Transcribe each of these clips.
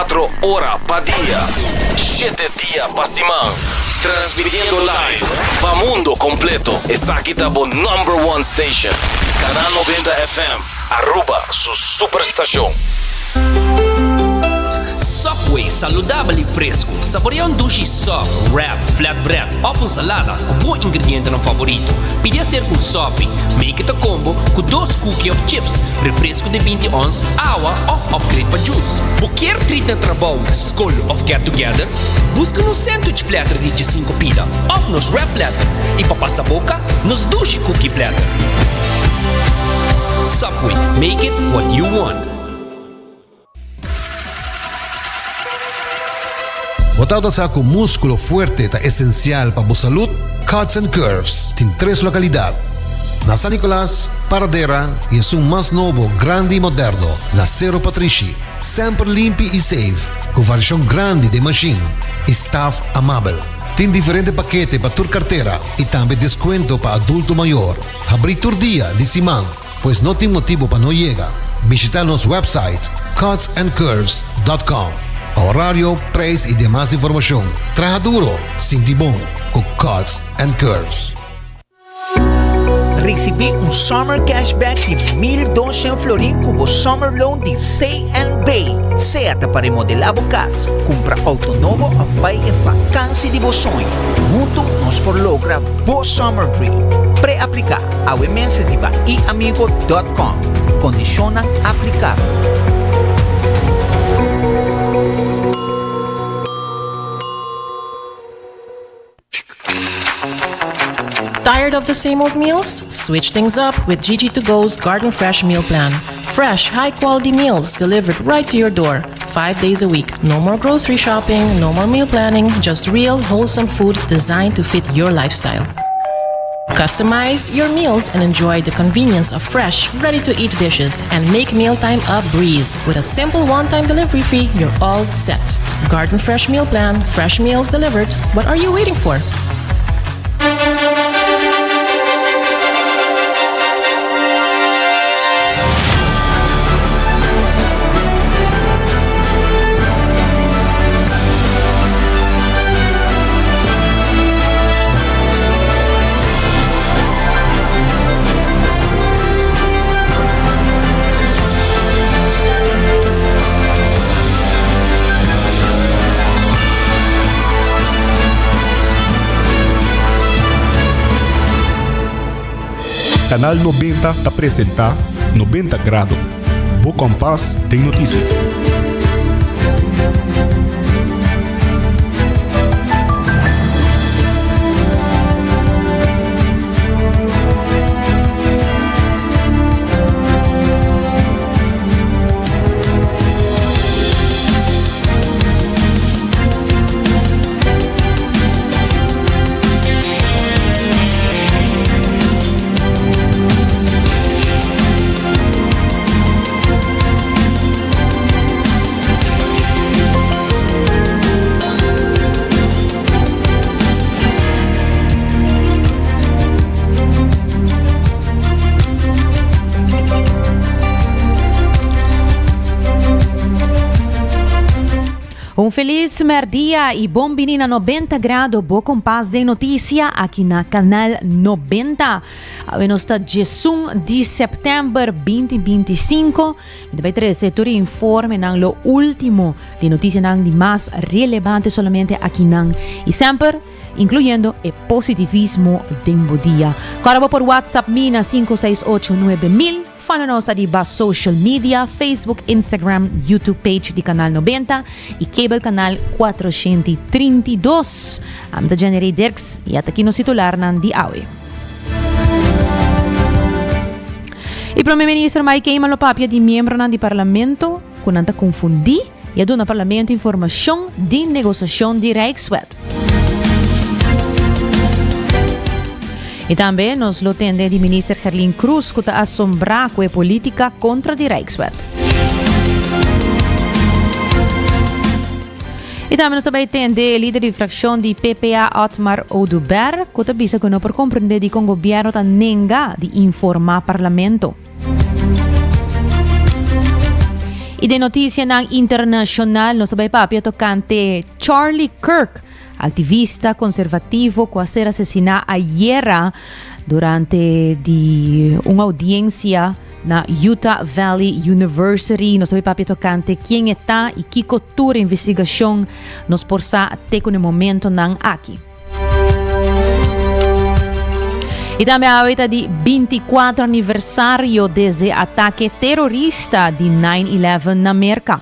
24 ora pa dia, shete dia pa siman. Transmitiendo live pa mundo completo. Esaki ta bo number one station. Canal 90 FM, Aruba su superstacion. Subway, saludabel y fresco. Saborea un dushi sub, wrap, flatbread of un salada cu bo ingredientenan favorito. Pidi hacer cu un sopi. Make it a combo cu dos cookie of chips, refresco di binti ons, awa of upgrade pa juice. Bo kier treat na trabou, skol of get together? Buska nos sandwich platter di djesinko pida of nos wrap platter y pa pasa boca, nos dushi cookie platter. Subway, make it what you want. Bo tabata sa ku múskulo fuerte ta esensial pa bo salud? Cuts and Curves tin tres lokalidat, na San Nicolas, Paradera i esun mas nobo, grandi i moderno, na Sero Patrishi. Semper limpi i safe, ku variashon grandi den mashin i staf amabel. Tin diferente pakete pa tur kartera i tambe deskuento pa adulto mayor. Habrí tur dia di siman. Pues no tin motibo pa no yega. Bishita nos website cutsandcurves dot com pa horario, prijs y demas informacion. Traha duro, sinti bon cu Cuts and Curves. Ricibi un Summer Cashback di 1200 florin cu bo Summer Loan di CNB. Sea ta pa remodela bo cas, cumpra auto nobo of bay e vakantie di bo soño. Hunto nos por logra bo Summer Dream. Pre-aplica Awe mes riba iamigo dot com. Kondishonnan aplikabel. Tired of the same old meals? Switch things up with Gigi to Go's Garden Fresh Meal Plan. Fresh, high quality meals delivered right to your door, five days a week. No more grocery shopping, no more meal planning, just real, wholesome food designed to fit your lifestyle. Customize your meals and enjoy the convenience of fresh, ready to eat dishes and make mealtime a breeze. With a simple one time delivery fee, you're all set. Garden Fresh Meal Plan, fresh meals delivered. What are you waiting for? Canal 90 ta presenta 90 Grado, bo kompas den notisia. Un felis merdia y bon bini na 90 Grado, bo kompas den noticia aki na Canal 90. Awe nos ta 11 di september 2025. Mi ta bai trece tur informenan lo ultimo di noticianan di mas relevante solamente akinan y semper incluyendo e positivismo den bo dia. Kòrda bo por WhatsApp mi na 568 9000. Follow nos ariba social media, Facebook, Instagram, YouTube page di Canal 90 y cable canal 432. Ami ta Jenny Ray Dirks y ata aki nos titularnan di awe. E Prome Minister Mike Eman lo papia di miembronan di Parlamento cu nan ta confundi y a duna Parlamento informacion di negociacion di Rijkswet. Y tambe nos lo tende di Minister Gerlin Croes cu ta asombra cu e politica contra di Rijkswet. Y tambe nos ta bay tende lider di fraccion di PPA Otmar Oduber cu ta bisa cu no por comprende di con gobierno ta nenga di informa parlamento. Y den noticianan internacional nos ta bay papia tocante Charlie Kirk, activista conservativo cu a ser asesina ayera durante di un audiencia na Utah Valley University. Nos ta bay papia tocante ken e ta y kico tur investigacion nos por sa te cu e momentonan aki. Y tambe awe ta di 24 aniversario desde atake terorista di 9-11 na Merca.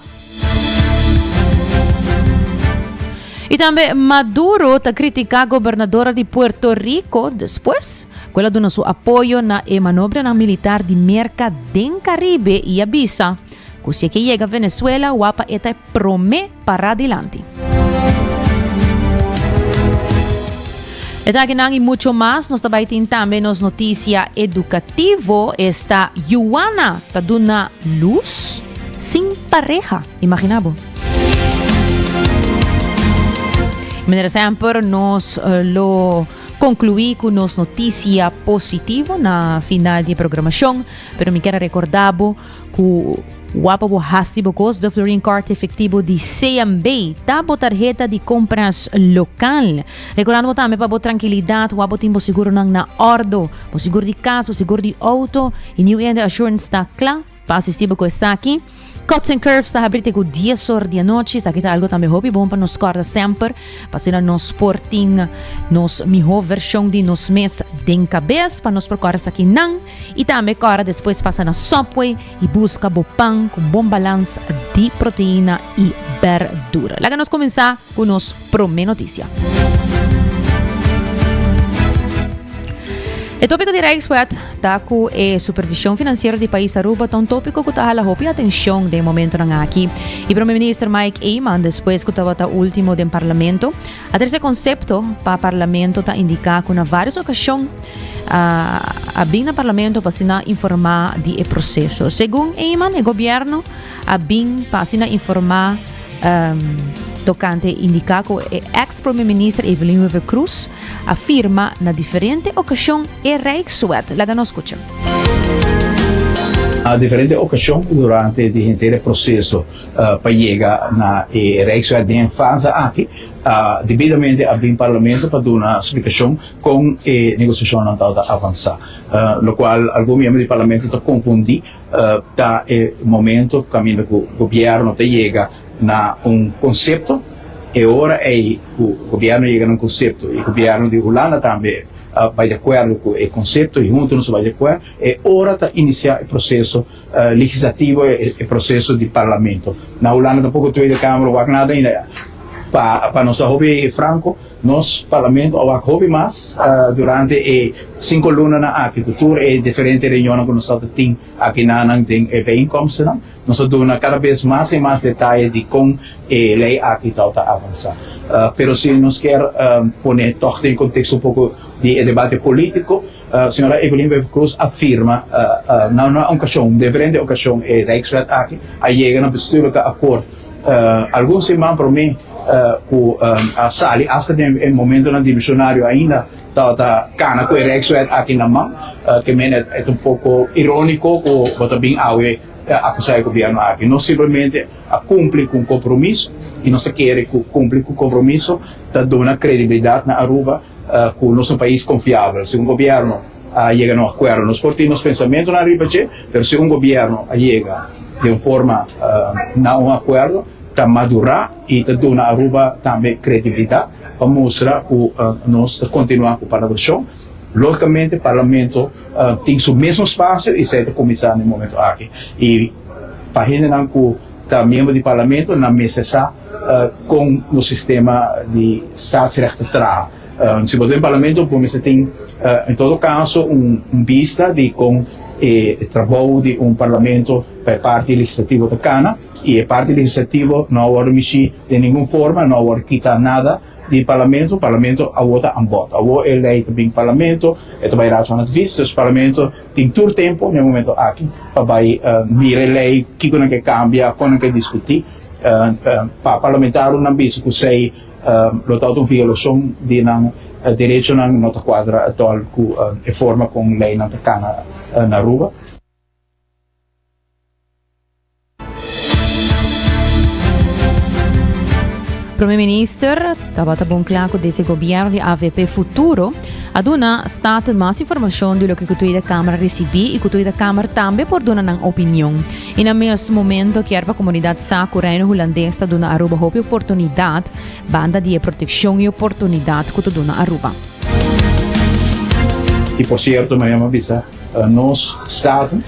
Y tambe Maduro ta critica gobernadora di Puerto Rico despues cu el a duna su apoyo na e manobranan militar di Merca den Caribe y a bisa cu si e ke yega Venezuela wapa e ta e prome para dilanti. Etakinan y mucho mas nos ta bay tin tambe nos noticia educativo esta Yuana ta duna luz sin pareha. Imagina bo. Manera semper nos eh, lo conclui cu nos noticia positivo na final di programacion, pero mi quiero recorda bo Ku wapa bo hasi bo kos, de Florin Card efektivo di CMB ta bo tarheta di kompras lokal. Rekordando bo tambe pa bo trankilidat, wap bo tin bo seguronan na òrdo. Bo seguro di kas, bo seguro di outo i New India Assurance ta kla pa asisti bo ku esaki. Cuts and Curves ta habri te ku dies or di anochi. Esaki ta algo tambe hopi bon pa nos kòrda semper, pa asina nos por tin nos mihó vershon di nos mes den kabes, pa nos por kòrda esakinan. I tambe kòrda despues pasa na Subway i buska bo pan ku un bon balans di proteina i bèrdura. Laga nos kuminsá ku nos promé notisia. E tópiko di Rijkswet ta ku e supervishon finansiero di pais Aruba ta un tópiko ku ta hala hopi atenshon den e momentonan aki. I Prome Minister Mike Eman despues ku tabata último den Parlamento a trese konsepto pa Parlamento ta indiká ku na vários okashon a bin na Parlamento pa asina informa di e proceso. Segun Eman, e gobierno a bin pa asina informa tocante indica cu e ex Prome Minister Evelyn Wever-Croes a firma na diferente ocasion e Rijkswet. Laga nos scucha. Na diferente ocasion durante di henter e proceso pa yega na e Rijkswet den e fase aki, debidamente a bin Parlamento pa duna splicacion Kon e negosiashonnan tabata avansá? Lokual algun miembro di parlamento ta konfundí ta e momento kaminda ku gobièrnu ta yega na un konsepto. E ora ei ku gobièrnu yega na un konsepto i gobièrnu di Hulanda tambe a bai di akuerdo ku e konsepto i huntu nos a bai di akuerdo, e ora ta inisiá e proseso legislativo, e proseso di parlamento. Na Hulanda tampoko Tweede Kamer wak nada ainda. Pa nos ta hopi franko. Nos Parlamento a wak hopi mas durante e cinco lunanan aki cu tur e diferente reunionnan cu nos tabata tin akinanan den e bijeenkomstennan. Nos a duna cada bes mas y mas detaye di con e ley aki tabata avansa. Pero si nos kier pone toch den contexto un poco di e debate politico, Señora Evelyn Wever-Croes a firma na una ocasion, diferente ocasion e Rijkswet aki a yega na bestuurlijke akkoord algun siman prome ku a sali asta den e momentonan dimisionario ainda tabata kana ku e Rijkswet aki na man. Te mene e ta un poko ironiko ku bo ta bin awe akusá e gobièrnu aki. Nos simplemente a kumpli ku un kompromiso i nos ta kere ku kumpli ku kompromiso ta duna kredibilidat na Aruba ku nos ta un pais konfiabel. Si un gobièrnu a yega na un akuerdo nos por tin nos pensamentonan riba dje, pero si un gobièrnu a yega di un forma na un akuerdo, ta madurá i ta duna Aruba tambe kredibilidat pa mustra ku nos ta kontinuá ku palabrashon. Lógikamente Parlamento tin su mesun spasio i esei ta kuminsá na e momento aki. I pa hendenan ku ta miembro di Parlamento nan mester sa kon nos sistema di staatsrecht ta traha. Si bo ta den Parlamento bo mester tin en todo kaso un bista di kon e trabou di un Parlamento pa e parti legislativo ta kana. I e parti legislativo no a wòrdu mishí den ningun forma, no a wòrdu kita nada di Parlamento. Parlamento awor ta aan bod. Awor e lei ta bin Parlamento, e ta bai Raad van Advies. Dus Parlamento tin tur tempu na e momento aki pa bai mira e lei, kiko nan ke kambia, kon nan ke diskutí. Pa parlamentarionan bisa ku esei lo ta un violashon di nan derechonan, no ta kuadra atòl ku e forma kon leinan ta kana na Aruba. Prome Minister tabata bon kla ku desde gobierno di avp Futuro a duna Staten mas informashon di loke ku Tweede Kamer a risibí i ku Tweede Kamer tambe por duna nan opinion. I na mes momento kier pa komunidat sa ku Reino Hulandes ta duna Aruba hopi oportunidat banda di e protekshon i oportunidat ku ta duna Aruba. I por sierto Maria a bisa nos Staten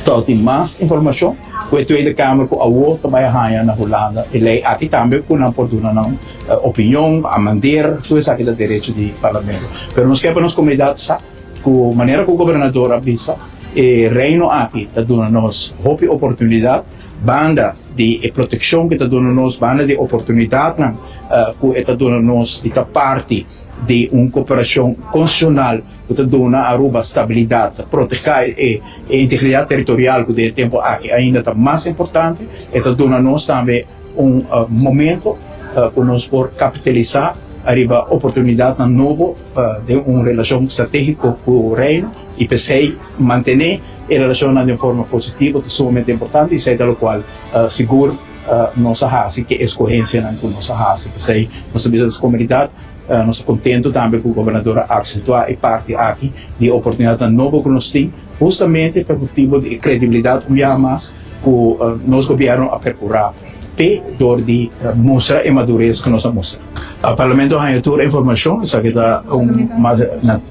ta tin mas informashon ku e Tweede Kamer ku awor ta bai a haña na Hulanda e lei aki tambe ku nan por duna nan opinion, amandeer, tur esaki ta derecho di Parlamento. Pero nos ke pa nos komunidat sa ku manera ku Gobernador a bisa e Reino aki ta duna nos hopi oportunidat banda di e protekshon ku e ta duna nos, banda di e oportunidatnan ku e ta duna nos di ta parti di un koperashon konstitushonal ku ta duna Aruba stabilidat, ta protegá e integridat teritorial ku den e tempu aki ainda ta mas importante. E ta duna nos tambe un momento ku nos por kapitalisá ariba oportunidatnan nobo den un relashon stratégiko ku Reino i p'esei mantené e relashonnan den forma positivo ta sumamente importante i esei ta lokual sigur nos a hasi ku e eskohensianan ku nos a hasi. P'esei nos ta bisa nos komunidat. Nos ta contento tambe cu Gobernador a accentua e parti aki di e oportunidadnan nobo cu nos tin, hustamente pa motibo di e credibilidad un biaha mas cu nos Gobierno a percura p'e dor di mustra e madurez cu nos a mustra. Parlamento a haña tur e informacion, esaki ta un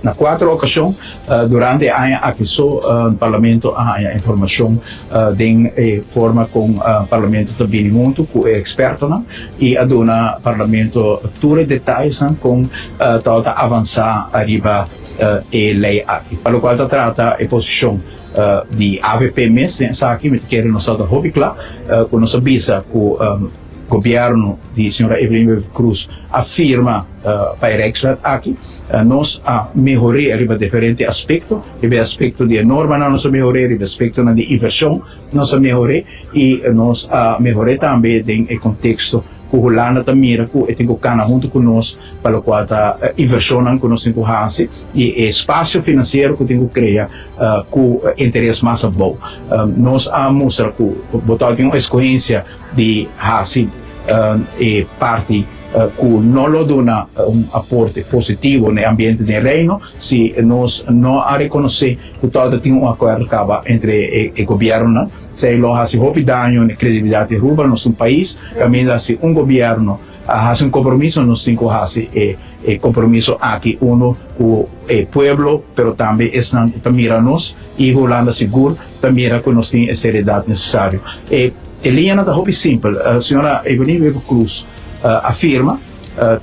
na cuatro ocasion durante e aña aki so Parlamento a haña informacion den e forma con Parlamento ta bini hunto cu e expertonan. i a duna Parlamento tur e detayesnan kon tabata avansá ariba e lei aki. Pa lokual ta trata e posishon di avp mes den esaki, mi ta kere nos tabata hopi kla ku nos a bisa ku gobièrnu di señora Evelyn Wever Croes a firma pa e Rijkswet aki. Nos a mehor'é riba diferente aspekto, riba e aspekto di e normanan nos a mehor'é, riba e aspektonan di invershon. Nos a mehor'é i nos a mehor'é tambe den e konteksto ku Hulanda ta mira ku e tin ku kana huntu ku nos pa lokual ta invershonnan ku nos tin ku hasi i e spasio finansiero ku tin ku krea ku interes mas abou. Nos a mustra ku bo tabatin un eskohensia di hasi e parti ku no lo duna un aporte positivo na e ambiente den Reino si nos no a rekonosé ku tabata tin un akuerdo kaba entre e gobièrnunan. Esei lo hasi hopi daño na e kredibilidat di Aruba. Nos ta un pais kaminda si un gobièrnu a hasi un kompromiso nos tin ku hasi e kompromiso aki unu ku e pueblo pero tambe esnan ku ta mira nos i Hulanda sigur ta mira ku nos tin e seriedat nesesario. E liñanan ta hopi simpel. Señora Evelyn Wever Croes a firma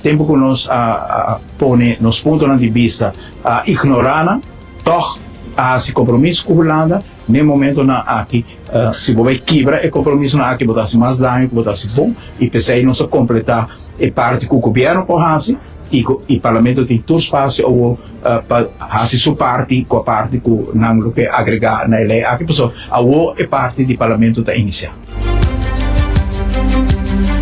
tempu ku nos a pone nos puntonan di bista a ignorá nan. Tòg a hasi kompromiso ku Hulanda n'e momentonan aki. Si bo bai kibra e kompromisonan aki bo ta hasi mas daño ku bo ta hasi bon i p'esei nos a kompletá e parti ku gobièrnu por hasi i ku i parlamento tin tur spasio awor pa hasi su parti ku a parti ku nan lo ke agregá na e lei aki pasobra awor e parti di parlamento ta inisiá.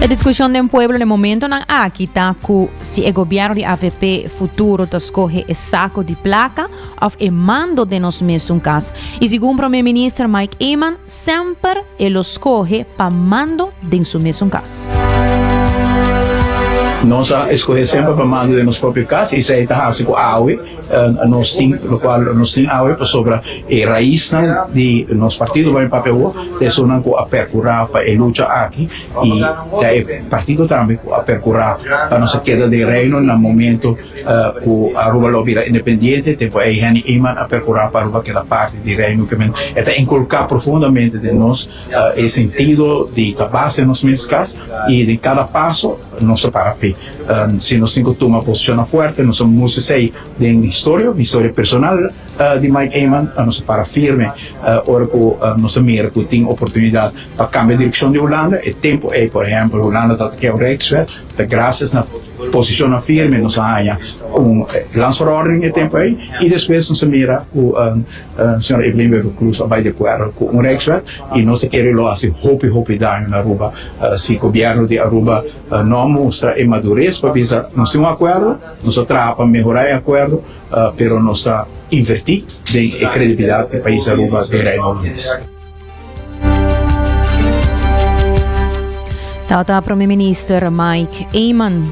E diskushon den pueblo na e momentonan aki ta ku si e gobièrnu di avp futuro ta skohe e sako di plaka òf e mando den nos mesun kas. I segun Prome Minister Mike Eman semper e lo skohe pa mando den su mesun kas. Nos a eskohe semper pa mando den nos propio kas i esei ta hasi ku awe nos tin lokual nos tin awe pasobra e raisnan di nos partido Bai Papia Awor ta esunnan ku a perkurá pa e lucha aki i ta e partido tambe ku a perkurá pa nos a keda den Reino na momento ku Aruba lo bira independiente. Tempu ei Henny Eman a perkurá pa Aruba keda parti di Reino ke men e ta inkulká profundamente den nos e sentido di ta base nos mes kas i den kada paso nos ta para p'e. Si nos tin ku tuma posishonnan fuerte nos a mustra esei den historia, historia personal di Mike Eman, nos a para firme ora ku nos a mira ku tin oportunidat pa kambia direkshon di Hulanda. E tempu ei, por ehèmpel, Hulanda tabata ke un Rijkswet, ta grasias na posishonnan firme nos a haña un landsverordening e tempu ei i despues nos a mira ku señora Evelyn Wever Croes a bai di akuerdo ku un Rijkswet i nos ta kere lo hasi hopi hopi daño na Aruba si gobièrnu di Aruba no a mustra e madures pa bisa nos tin un akuerdo, nos a traha pa mehorá e akuerdo. Pero nos ta invertí den e credibilidad di pais Aruba den Reino Hulandes. Tabata Prome Minister Mike Eman.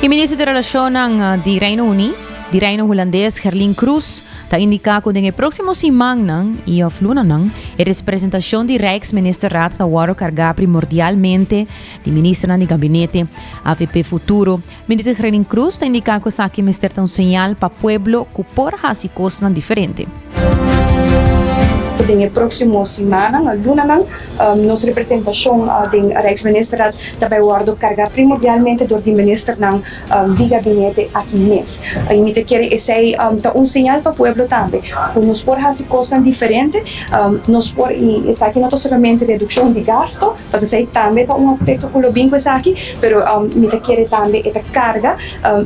E Minister di Relacionnan di Reino Uni, di Reino Hulandes, Gerlin Cruz, ta indica cu den e proximo simannan y of lunanan e representacion di Rijksministerraad ta wordo carga primordialmente di ministernan di gabinete avp Futuro. Minister Gerlin Cruz ta indica cu esaki mester ta un señal pa pueblo cu por haci cosnan diferente. Den e proximo simannan o lunanan nos representacion den Rijksministerraad ta bay wordo carga primordialmente door di ministernan di gabinete aki mes. Y mi ta kere esey ta un señal pa pueblo tambe cu nos por haci cosnan diferente, nos por y esaki no ta solamente reduccion di gasto, Pasobra esei tambe ta un aspekto ku lo bin ku esaki, pero mi ta kere tambe e ta karga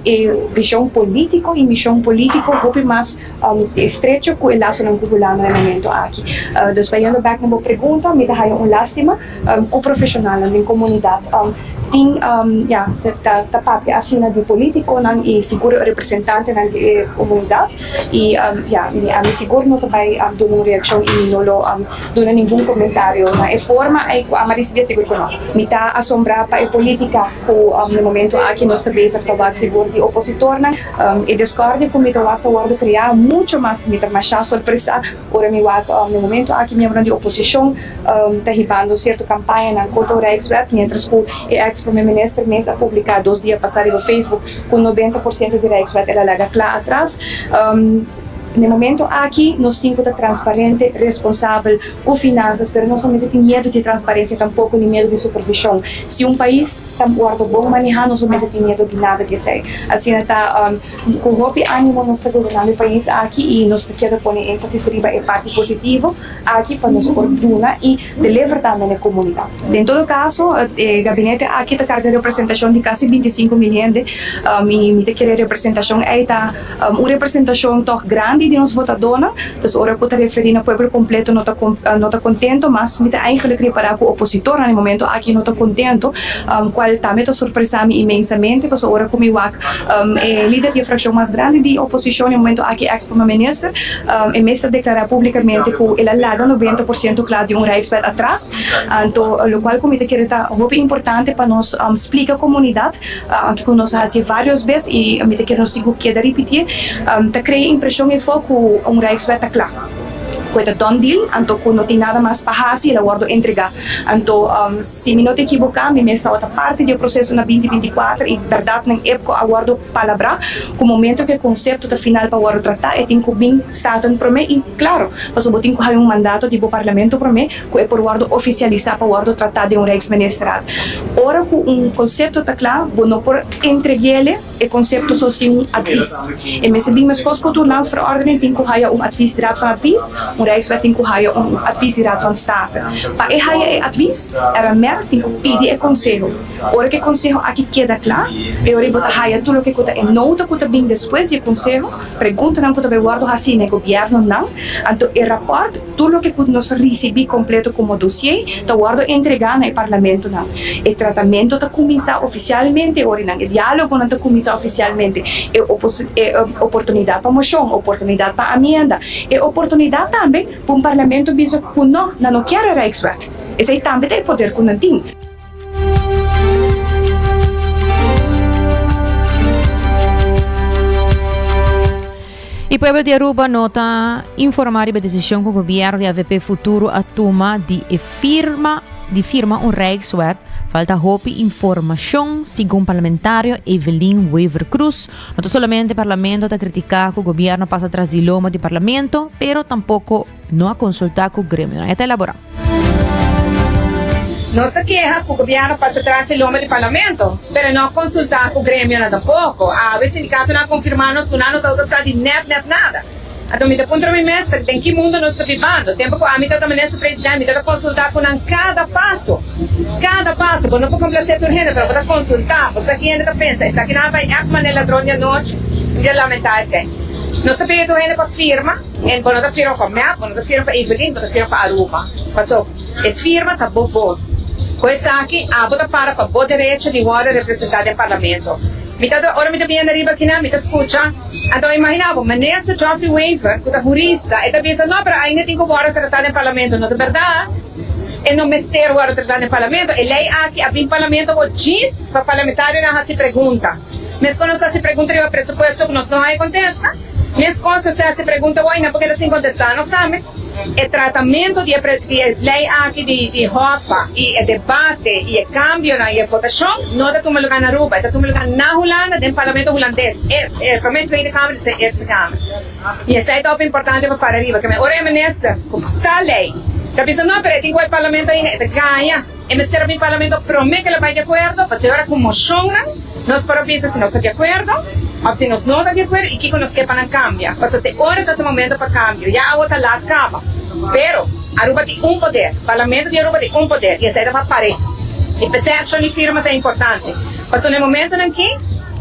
e vishon polítiko i mishon polítiko hopi mas estrecho ku e lasonan ku Hulanda na e momento aki. Dus bayendo bèk na bo pregunta, mi ta haya un lástima ku profeshonalnan den komunidat tin ya ta papia asina di polítikonan i sigur representantenan di e komunidat i ya ami sigur no ta bai duna un reakshon i mi no lo duna ningun komentario na e forma ei ku Ama risibí sigur ku no. Mi ta asombrá pa e polítika ku na momento aki nos ta bezig ta wak sigur di opositornan. E deskordia ku mi ta wak ta wòrdu kreá mucho mas mi ta mashá sorpresá ora mi wak na momento aki miembronan di oposishon ta hibando sierto kampañanan kontra un Rijkswet miéntras ku e eks prome minister mes a publiká dos dia pasá riba Facebook ku 90% di Rijkswet el a laga kla atras. Na e momento aki nos tin ku ta transparente, responsabel ku finansas, pero nos no mester tin miedu di transparensia tampoko ni miedu di supervishon. Si un pais ta wòrdu bon manehá nos no mester tin miedu di nada di esei. Asina ta ku hopi ánimo nos ta gobernando e pais aki i nos ta keda pone énfasis riba e parti positivo aki pa nos por duna i deliver tambe na e komunidat. Den todo kaso e gabinete aki ta karga representashon di kasi 25 mil hende i mi ta kere representashon ei ta Un representashon tòg grandi di nos votadónan. Dus ora ku ta referí na pueblo kompleto no ta no ta kontento, mas mi ta eigenlik repará ku opositornan na e momento aki no ta kontento, kual tambe ta sorpresá mi inmensamente, pasobra ora ku mi wak e lider di e frakshon mas grandi di oposishon na e momento aki, eks prome minister, e mes ta deklará públikamente ku el a laga 90% kla di un Rijkswet atras. Anto lokual ku mi ta kere ta hopi importante pa nos splika komunidat, Aunke ku nos a hasié vários bes i mi ta kere nos tin ku keda ripitié, ta krea impreshon efo ku un Rijkswet ta kla, ku e ta done deal, anto ku no tin nada mas pa hasi, el a wòrdu entregá. Anto, si mi no ta ekiboká, mi mes tabata parti di e proseso na binti 24 i bèrdat nan epko a wòrdu palabrá ku momento ku e konsepto ta final pa wòrdu tratá e tin ku bin Staten promé i klaro, pasobra bo tin ku haña un mandato di bo parlamento promé. ku e por wòrdu ofisialisá pa wòrdu tratá den un Rijksministerraad. Ora ku un konsepto ta kla, bo no por entreg'ele e konsepto so sin un advis. E mester bin meskos ku tur landsverordening tin ku haya un advis di Raad van Advies, un Rijkswet tin ku haya un advis di Raad van State. Pa e haya e advis, RMR tin ku pidi e konseho. Ora ku e konseho aki keda kla, e ora ei bo ta haya tur loke ku ta e nota ku ta bin despues di e konseho, preguntanan ku ta bai wòrdu hasí na e gobièrnunan, anto e rapòrt. Tur loke ku nos risibí kompleto komo dosié ta wòrdu entregá na e parlamentonan. E tratamentu ta kuminsá ofisialmente ora nan, e diálogonan ta kuminsá ofisialmente, e e oportunidat pa moshon, oportunidat pa amienda, e oportunidat tambe pa un parlamento bisa ku no, nan no kier e Rijkswet. Esei tambe ta e poder ku nan tin. E pueblo di Aruba no ta informa riba e decision cu gobierno di avp Futuro a tuma di e firma di firma un Rijkswet. Falta hopi informacion, segun parlamentario Evelyn Wever-Croes. No ta solamente parlamento ta critica cu gobierno pasa tras di loma di parlamento, pero tampoco no a consulta cu gremionan. E ta elabora. Nos ta keha cu gobierno pasa tras e lomba di parlamento, pero no a consulta cu gremionan tampoco. Awe sindicatonan a confirma nos cu nan no tabata sa di net net nada. Anto mi ta puntra mi mes, ta den ki mundo nos ta bibando? Tempo cu ami tabata minister president mi tabata consulta cu nan cada paso, cada paso. Bo no por complace tur hende, pero bo ta consulta, bo sa ki hende ta pensa. Esakinan a bay echt manera ladron di anochi. Mi ta lamenta esey. Nos ta pidi tur hende pa firma. En bo no ta firma pa mep, bo no ta firma pa Evelyn, bo ta firma pa Aruba. Paso e firma ta bo voz. Ku esaki abo ta para pa bo derecho di wòrdu representá den parlamento. Mi ta ora mi ta bini ariba akinan mi ta skucha, anto imagina bo, Minister Geoffrey Wever ku ta hurista e ta bisa no pero ainda tin ku wòrdu tratá den parlamento. No ta bèrdat. E no mester wòrdu tratá den Parlamento. E lei aki a bin Parlamento bo djis pa parlamentarionan hasi pregunta. Meskos nos hasi pregunta riba presupuesto ku nos no haña kontesta, meskos nos ta hasi pregunta wou i nan por keda sin kontestá nos tambe. E tratamentu di e di e lei aki di di Hoffa i e debate i e kambionan i e votashon no ta tuma lugá na Aruba, e ta tuma lugá na Hulanda den Parlamento Hulandes, e e promé Tweede Kamer i e Eerste Kamer. I esei ta hopi importante pa para riba, keme ora e minister ku sa lei ta bisa no pero e tin ku bai parlamento ainda, e ta gaña. E mester a bin parlamento prome ku el a bai di akuerdo, pasobra ora ku moshonnan nos por a bisa si nos ta di akuerdo òf si nos no ta di akuerdo i kiko nos ke pa nan kambia, pasobra te ora ta ta momento pa kambio, ya awo ta lat kaba. Pero Aruba tin un poder, parlamento di Aruba tin un poder i esei ta pa par'é. I p'esei akshon di firma ta importante, pasobra na e momentonan aki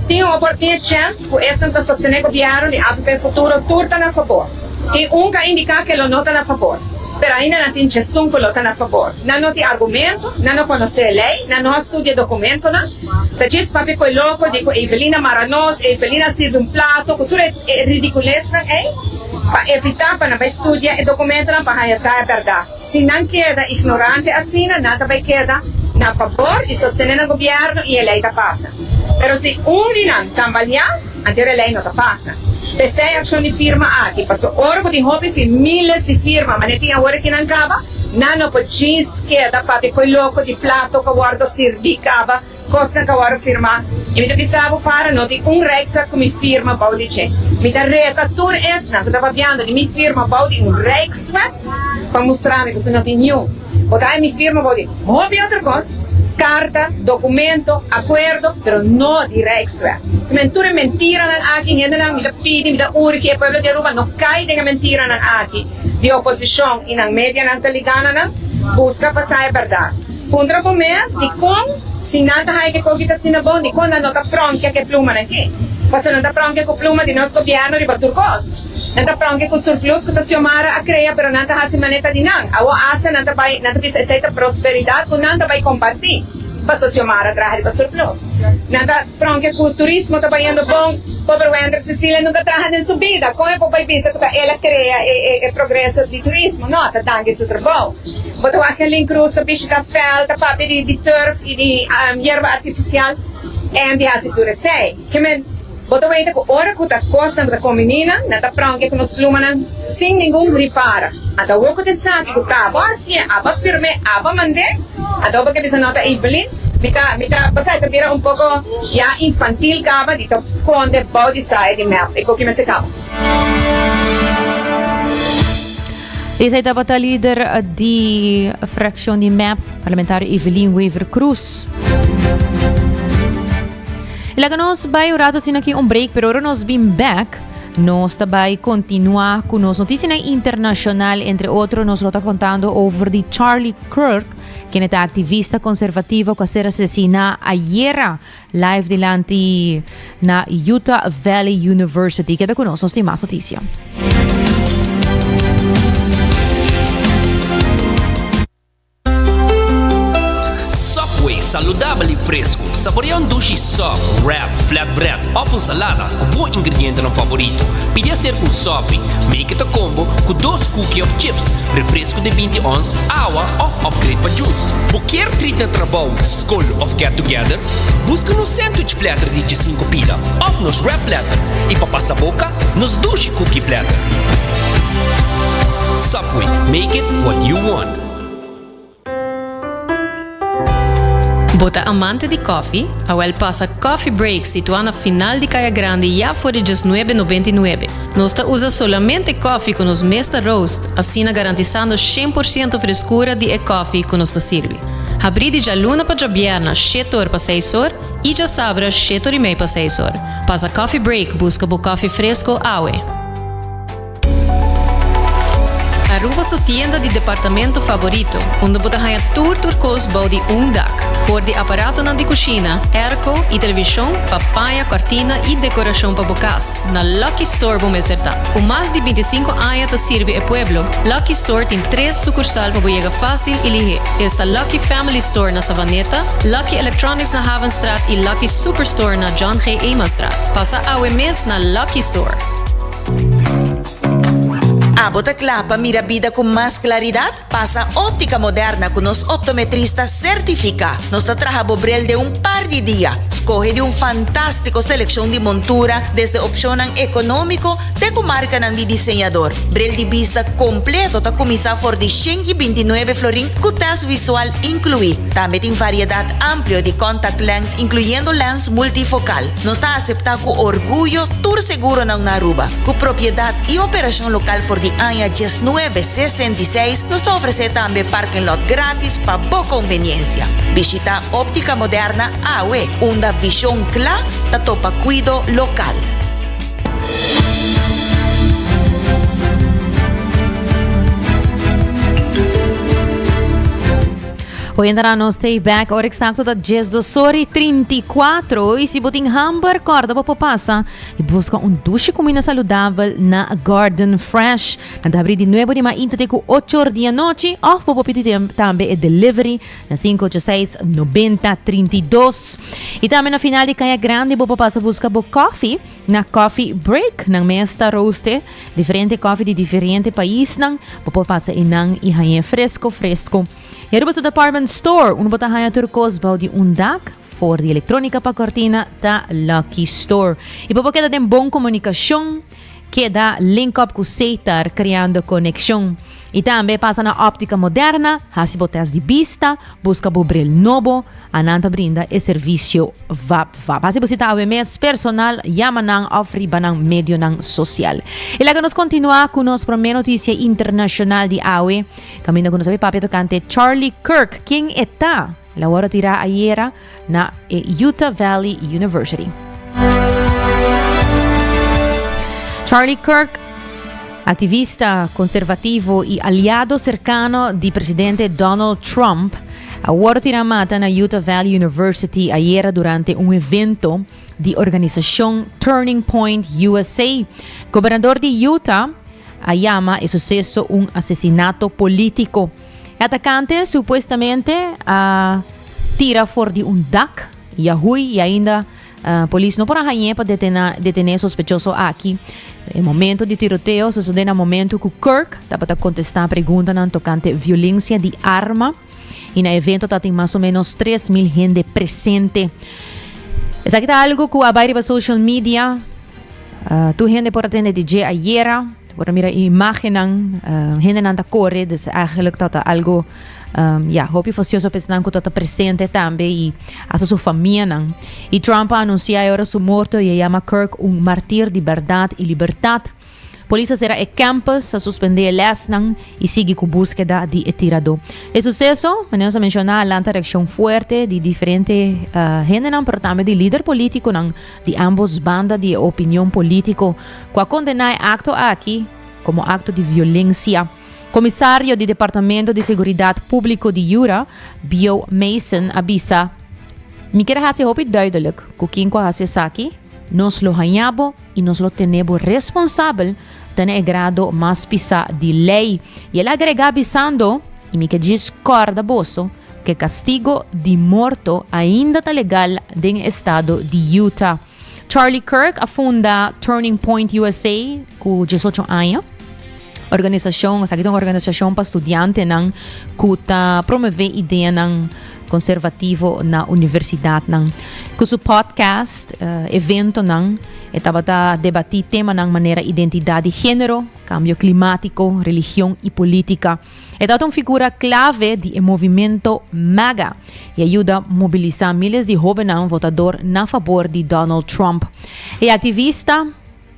tin un opor tin e chèns ku esnan ta sostené gobièrnu di avp Futuro tur ta na fabor. Tin un ku a indiká ku e lo no ta na fabor. Pero ainda nan tin djesun ku lo ta na fabor. Nan no tin argumento, nan no konosé e lei, nan no a studia e dokumentonan. Ta djis papia ku e loko di ku Evelina mara nos, Evelina a sirbi un plato, ku tur e ridikulesnan ei, pa evitá pa nan bai studia e dokumentonan pa haña sa e bèrdat. Si nan keda ignorante asina, nan ta bai keda na fabor i sostené nan gobièrnu i e lei ta pasa. Pero si un di nan tambaliá, Anterior e ley no ta pasa. P'esey accion di firma aki, paso ora cu tin hopi fi miles di firma mane tin awor aki nan caba, nan no por djis keda papia coy loco di plato cu a wordo sirbi caba, cosnan cu a wordo firma. Y mi ta bisa bo Farah no tin un rijkswet cu mi firma bou di dje. Mi ta reta tur esnan cu ta papiando di mi firma bou di un rijkswet pa mustra mi pasobra no tin niun. Bo ta hay mi firma bou di hopi otro cos, carta, documento, acuerdo, pero no di Rijkswet. Men tur e mentiranan aki, hendenan, mi ta pidi, mi ta urgi e pueblo di Aruba no cay den e mentiranan aki di oposicion y nan medianan ta liga na nan, busca pa sa e berdad. Puntra bo mes dicon si nan ta hay ke koki ta asina bon, dicon nan no ta pronkia ke plumanan aki? Pasobra nan ta pronkia cu pluma di nos gobierno riba tur cos. Nan ta pronke ku surplus ku ta Xiomara a krea pero nan ta hasi maneta di nan. Awor asta nan ta bai nan ta bisa esei ta prosperidat ku nan ta bai kompartí paso Xiomara traha riba surplus. Nan ta pronke ku turismo ta bayendo bon. Pober Wendrick Cecilia nunka traha den su bida. Kon e por bai bisa ku ta el a krea e e progreso di turismo? No, ta danki su trabou. Bo ta wak Helene Cruz ta bishita vèlt ta papia di di turf i di yerba artifisial en di hasi tur esei. Ke men. Bo ta weta ku ora ku ta kosnan ku ta kombiní nan, nan ta pronke ku nos plumanan sin ningun ripara. Ata awor ku ta esaki ku ta abo hasié, abo a firm'é, abo a mand'é, ata awor bo ke bisa no ta Evelyn, mi ta, mi ta, pasá e ta bira un poko ya infantil kaba di ta skonde bou di saya di mep e koki mester kaba. Esei tabata lider di fraccion di mep, parlamentario Evelyn Wever-Croes. Y laga nos bai un rato asina aki un break, pero ora nos bin back, nos ta bai continua cu nos noticianan internacional. Entre otro, nos lo ta contando over di Charlie Kirk, quien ta activista conservativo cu a ser asesina ayera live dilanti na Utah Valley University. Keda cu nos, nos tin mas noticia. Subway, saludabel y fresco. Saborea un dushi sub, wrap, flatbread of un salada cu bo ingredientenan favorito. Pidi acerca un sopi, make it a combo cu dos cookie of chips, refresco di binti ons, awa of upgrade pa juice. Bo kier treat na trabou, scol of get together? Busca nos sandwich platter di djesinco pida of nos wrap platter y pa pasa boca, nos dushi cookie platter. Subway, make it what you want. Bo ta amante di koffie? Awel pasa Coffee Break situá na final di Kaya Grandi ya for di djesnuebe nobenta i nuebe. Nos ta usa solamente koffie ku nos mes ta roast, asina garantisando 100% freskura di e koffie ku nos ta sirbi. Habrí di djaluna pa djabièrna shete or pa seis or i djasabra shete or i mei pa seis or. Pasa Coffee Break buska bo koffie fresko awe. Aruba su tienda di departamento favorito, unda bo ta haña tur tur kos bou di un dak. For di aparatonan di kushina, airco i televishon pa paña, kòrtina i dekorashon pa bo kas, na Lucky Store bo mester ta. Ku mas di bintisinko aña ta sirbi e pueblo, Lucky Store tin tres sukursal pa bo yega fásil i lihé. Esta Lucky Family Store na Savaneta, Lucky Electronics na Havenstraat i Lucky Superstore na John G. Emastraat. Pasa awe mes na Lucky Store! Abo ta kla pa mira bida ku mas klaridat? Pasa Óptica Moderna ku nos optometrista sertifiká. Nos ta traha bo bril den un par di dia. Skohe di un fantástiko selekshon di montura, desde opshonnan ekonómiko te ku markanan di diseñador. Bril di bista kompleto ta kuminsá for di 129 florin ku tèst visual inkluí. Tambe tin variedat amplio di contact lens inkluyendo lens multifokal. Nos ta aseptá ku orguyo tur seguronan na Aruba. Ku propiedat i operashon lokal for di aña 1966, nos ta ofresé tambe parking lot gratis pa bo konveniensia. Bishitá Óptica Moderna awe, unda vishon kla ta topa kuido lokal. Hoy entra nos stay back ora exacto ta 12 ora y 34 y si bo tin hamber corda bo por pasa y busca un dushi comida saludabel na Garden Fresh. Nan ta habri di nuevo di mainta te cu 8 or di anochi of bo por pidi tambe e delivery na 586 90 32. Y tambe na final di Caya Grandi bo por pasa busca bo coffee na Coffee Break. Nan mes ta rooste diferente coffee di diferente paisnan. Bo por pasa einan y hañ'é fresco fresco. Y Aruba su department store, unda bo ta haña tur cos bou di un dak, for di electronica pa cortina, ta Lucky Store. Y pa bo keda den bon comunicacion, keda link up cu Setar, creando conexion. Y tambe pasa na Optica Moderna, haci bo test di bista, busca bo bril nobo, anan ta brinda e servicio vap vap. Haci bo cita awe mes personal, yama nan of riba nan medionan social. Y laga nos continua cu nos prome noticia internacional di awe. Caminda cu nos a bay papia tocante Charlie Kirk, ken e ta? El a worde tira ayera na e Utah Valley University. Charlie Kirk, activista conservativo y aliado cercano di presidente Donald Trump, a worde tira mata na Utah Valley University ayera durante un evento di organisacion Turning Point USA. Gobernador di Utah, a yama e suseso un asesinato polítiko. E atakante supuestamente a tira for di un dak i a hui i ainda polis no por a hañ'é pa detené e sospechoso aki. E momento di tiroteo sosodé na momento ku Kirk tabata kontestá preguntanan tokante violensia di arma i na evento tabatin mas o ménos 3000 hende presente. Esaki ta algu ku a bai riba social media. Tur hende por a tende di dje ayera, por a mira imagennan, hendenan ta kore, dus eigenlijk ta ta algo ya hopi fastioso pa esnan ku ta ta presente tambe i hasta su famianan. I Trump a anunsia e ora su morto i a yama Kirk un martir di bèrdat i libertat. Polis a sera e campus, a suspende e lesnan y sigui cu buskeda di e tiradó. E suceso, manera nos a menciona, a lanta reaccion fuerte di diferente hendenan, pero tambe di lider politiconan di ambos banda di e opinion politico, cu a condena e acto aki como acto di violencia. Comisario di Departamento di Seguridad Publico di Utah, Beau Mason, a bisa, Mi kier haci hopi duidelijk cu kin cu a haci esaki, nos lo haña bo i nos lo tene bo responsabel te na e grado mas pisá di lei. I el a agregá bisando, I mi ke djis kòrda boso ku e kastigo di morto ainda ta legal den e estado di Utah. Charlie Kirk a funda Turning Point USA ku diesocho aña. Organisashon, esaki ta un organisashon pa studiantenan ku ta promové ideanan konservativo na universidatnan. Ku su podcast, eventonan, e tabata debatí temanan manera identidat di género, kambio klimátiko, religion i polítika. E tabata un figura klave di e movimento MAGA i a yuda mobilisá miles di hóbennan votador na fabor di Donald Trump. E aktivista,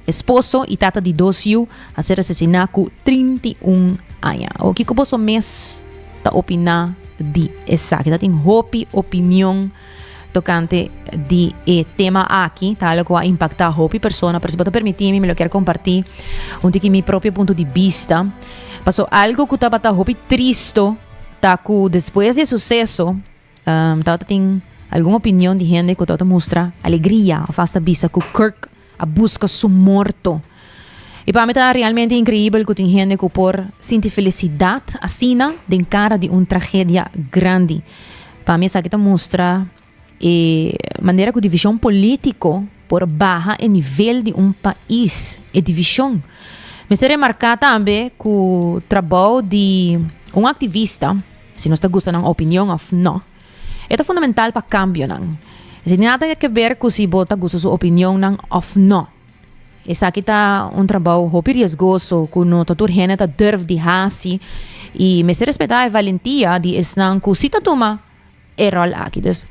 esposo i tata di dos yu a ser asesiná ku 31 aña. Awor kiko boso mes ta opiná di esaki? Ta tin hopi opinion tokante di e tema aki. Ta algo ku a impaktá hopi persona, pero si bo ta permití mi, mi lo kier kompartí un tiki mi propio punto di bista. Paso algo ku tabata hopi tristo ta ku despues di e suseso, tabata tin algun opinion di hende ku tabata mustra alegria òf asta bisa ku Kirk a buska su morto. I pa mi ta realmente increibel cu tin hende cu por sinti felicidad asina den cara di un tragedia grandi. Pa mi esaki ta mustra e manera cu division politico por baha e nivel di un pais, e division. Mester remarká tambe ku trabou di un aktivista, si nos ta gusta nan opinion òf no, e ta fundamental pa kambionan. Esei tin nada ke ber ku si bo ta gusta su opinionnan òf no. Esaki ta un trabou hopi riesgoso ku no ta tur hende ta durf di hasi i mester respetá e valentia di esnan ku si ta tuma e ròl aki. Dus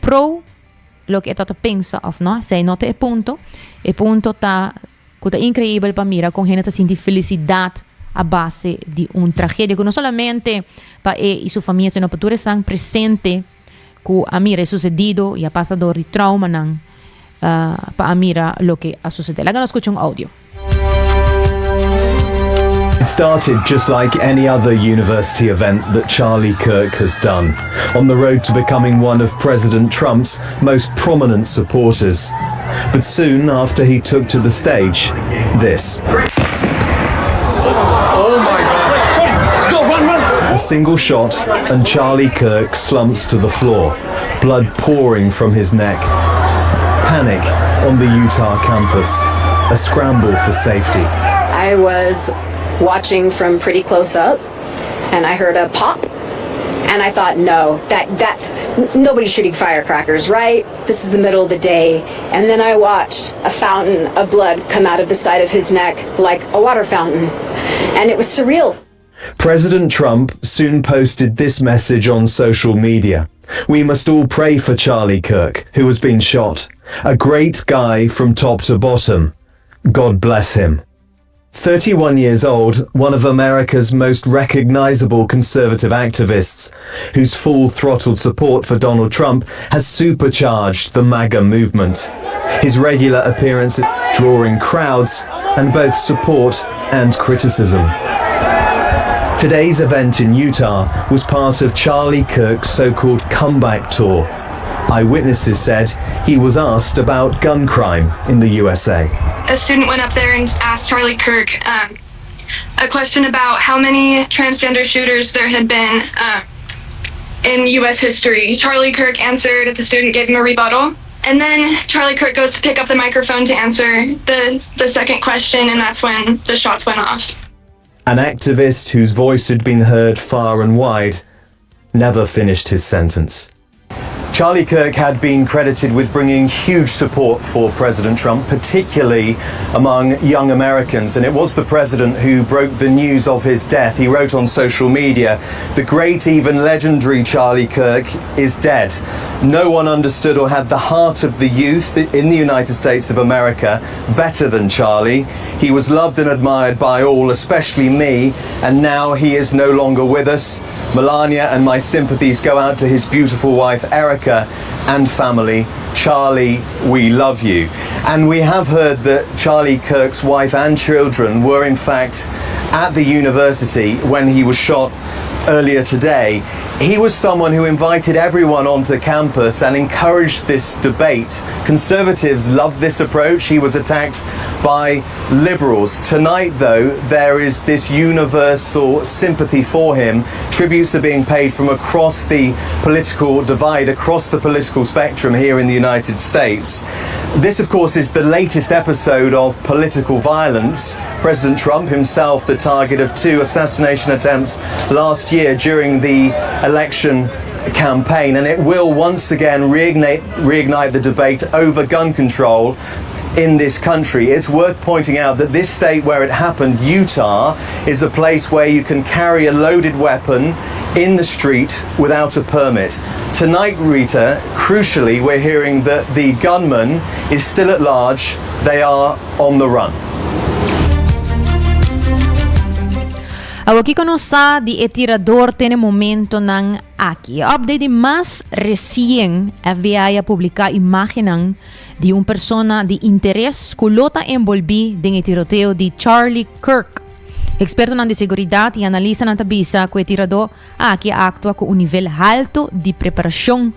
pro loke e ta ta pensa òf no, esei no ta e punto. E punto ta ku ta inkreibel pa mira kon hende ta sinti felisidat a base di un tragedia ku no solamente pa e i su famia sino pa tur esnan presente ku a mira e susedido i a pasa dor di traumanan pa a mira loke a susede. Laga nos skucha un audio. It started just like any other university event that Charlie Kirk has done, on the road to becoming one of President Trump's most prominent supporters. But soon after he took to the stage, this. Oh my God. Go, run, run! A single shot, and Charlie Kirk slumps to the floor, blood pouring from his neck. Panic on the Utah campus, a scramble for safety. I was watching from pretty close up and I heard a pop and I thought, no, that that nobody's shooting firecrackers, right? This is the middle of the day. And then I watched a fountain of blood come out of the side of his neck like a water fountain. And it was surreal. President Trump soon posted this message on social media. We must all pray for Charlie Kirk, who has been shot. A great guy from top to bottom. God bless him. 31 years old, one of America's most recognizable conservative activists, whose full throttled support for Donald Trump has supercharged the MAGA movement. His regular appearances drawing crowds and both support and criticism. Today's event in Utah was part of Charlie Kirk's so called comeback tour. Eyewitnesses said he was asked about gun crime in the USA. A student went up there and asked Charlie Kirk um, a question about how many transgender shooters there had been uh, in U.S. history. Charlie Kirk answered, the student gave him a rebuttal. And then Charlie Kirk goes to pick up the microphone to answer the, the second question, and that's when the shots went off. An activist whose voice had been heard far and wide never finished his sentence. Charlie Kirk had been credited with bringing huge support for President Trump, particularly among young Americans. And it was the president who broke the news of his death. He wrote on social media The great, even legendary Charlie Kirk is dead. No one understood or had the heart of the youth in the United States of America better than Charlie. He was loved and admired by all, especially me, and now he is no longer with us. Melania and my sympathies go out to his beautiful wife, Erica, and family. Charlie, we love you. And we have heard that Charlie Kirk's wife and children were, in fact, at the university when he was shot earlier today. He was someone who invited everyone onto campus and encouraged this debate. Conservatives love this approach. He was attacked by liberals. Tonight, though, there is this universal sympathy for him. Tributes are being paid from across the political divide, across the political spectrum here in the United States. This, of course, is the latest episode of political violence. President Trump himself, the target of two assassination attempts last year during the election campaign, and it will once again reignite, reignite the debate over gun control in this country. It's worth pointing out that this state where it happened, Utah, is a place where you can carry a loaded weapon in the street without a permit. Tonight, Rita, crucially, we're hearing that the gunman is still at large. They are on the run. Awor kiko nos sa di e tirador te n'e momentonan aki? E update di mas resien, FBI a publiká imágennan di un persona di interes ku lo ta enbolbí den e tiroteo di Charlie Kirk. Ekspertonan di seguridat i analistanan ta bisa ku e tiradó aki a aktua ku un nivel haltu di preparashon.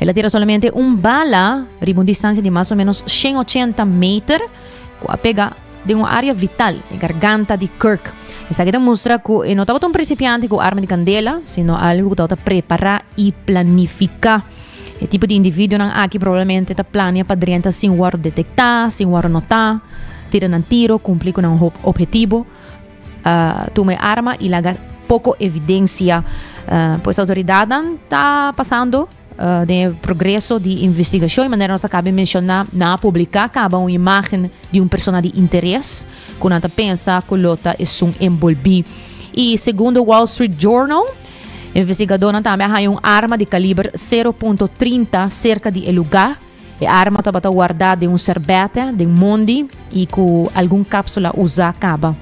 El a tira solamente un bala riba un distansia di mas o ménos 180 meter ku a pega den un área vital, e garganta di Kirk. Esaki ta mustra ku e no tabata un prinsipiante ku arma di kandela, sino algu ku tabata prepará i planifiká. E tipo di individuonan aki probablemente ta plania pa drenta sin wòrdu detektá, sin wòrdu notá. tira nan tiro, cumpli cu nan obhetivo, tuma e arma y laga poco evidencia. Pues autoridadnan ta pasando den e progreso di investigacion y manera nos a caba di menciona nan a publica caba un imagen di un persona di interes cu nan ta pensa cu lo ta esun enbolbi. Y segun The Wall Street Journal, investigadornan tambe a haya un arma di caliber 0.30 cerca di e lugar. E arma tabata wardá den un serbètè den mondi i ku algun kápsula usá kaba.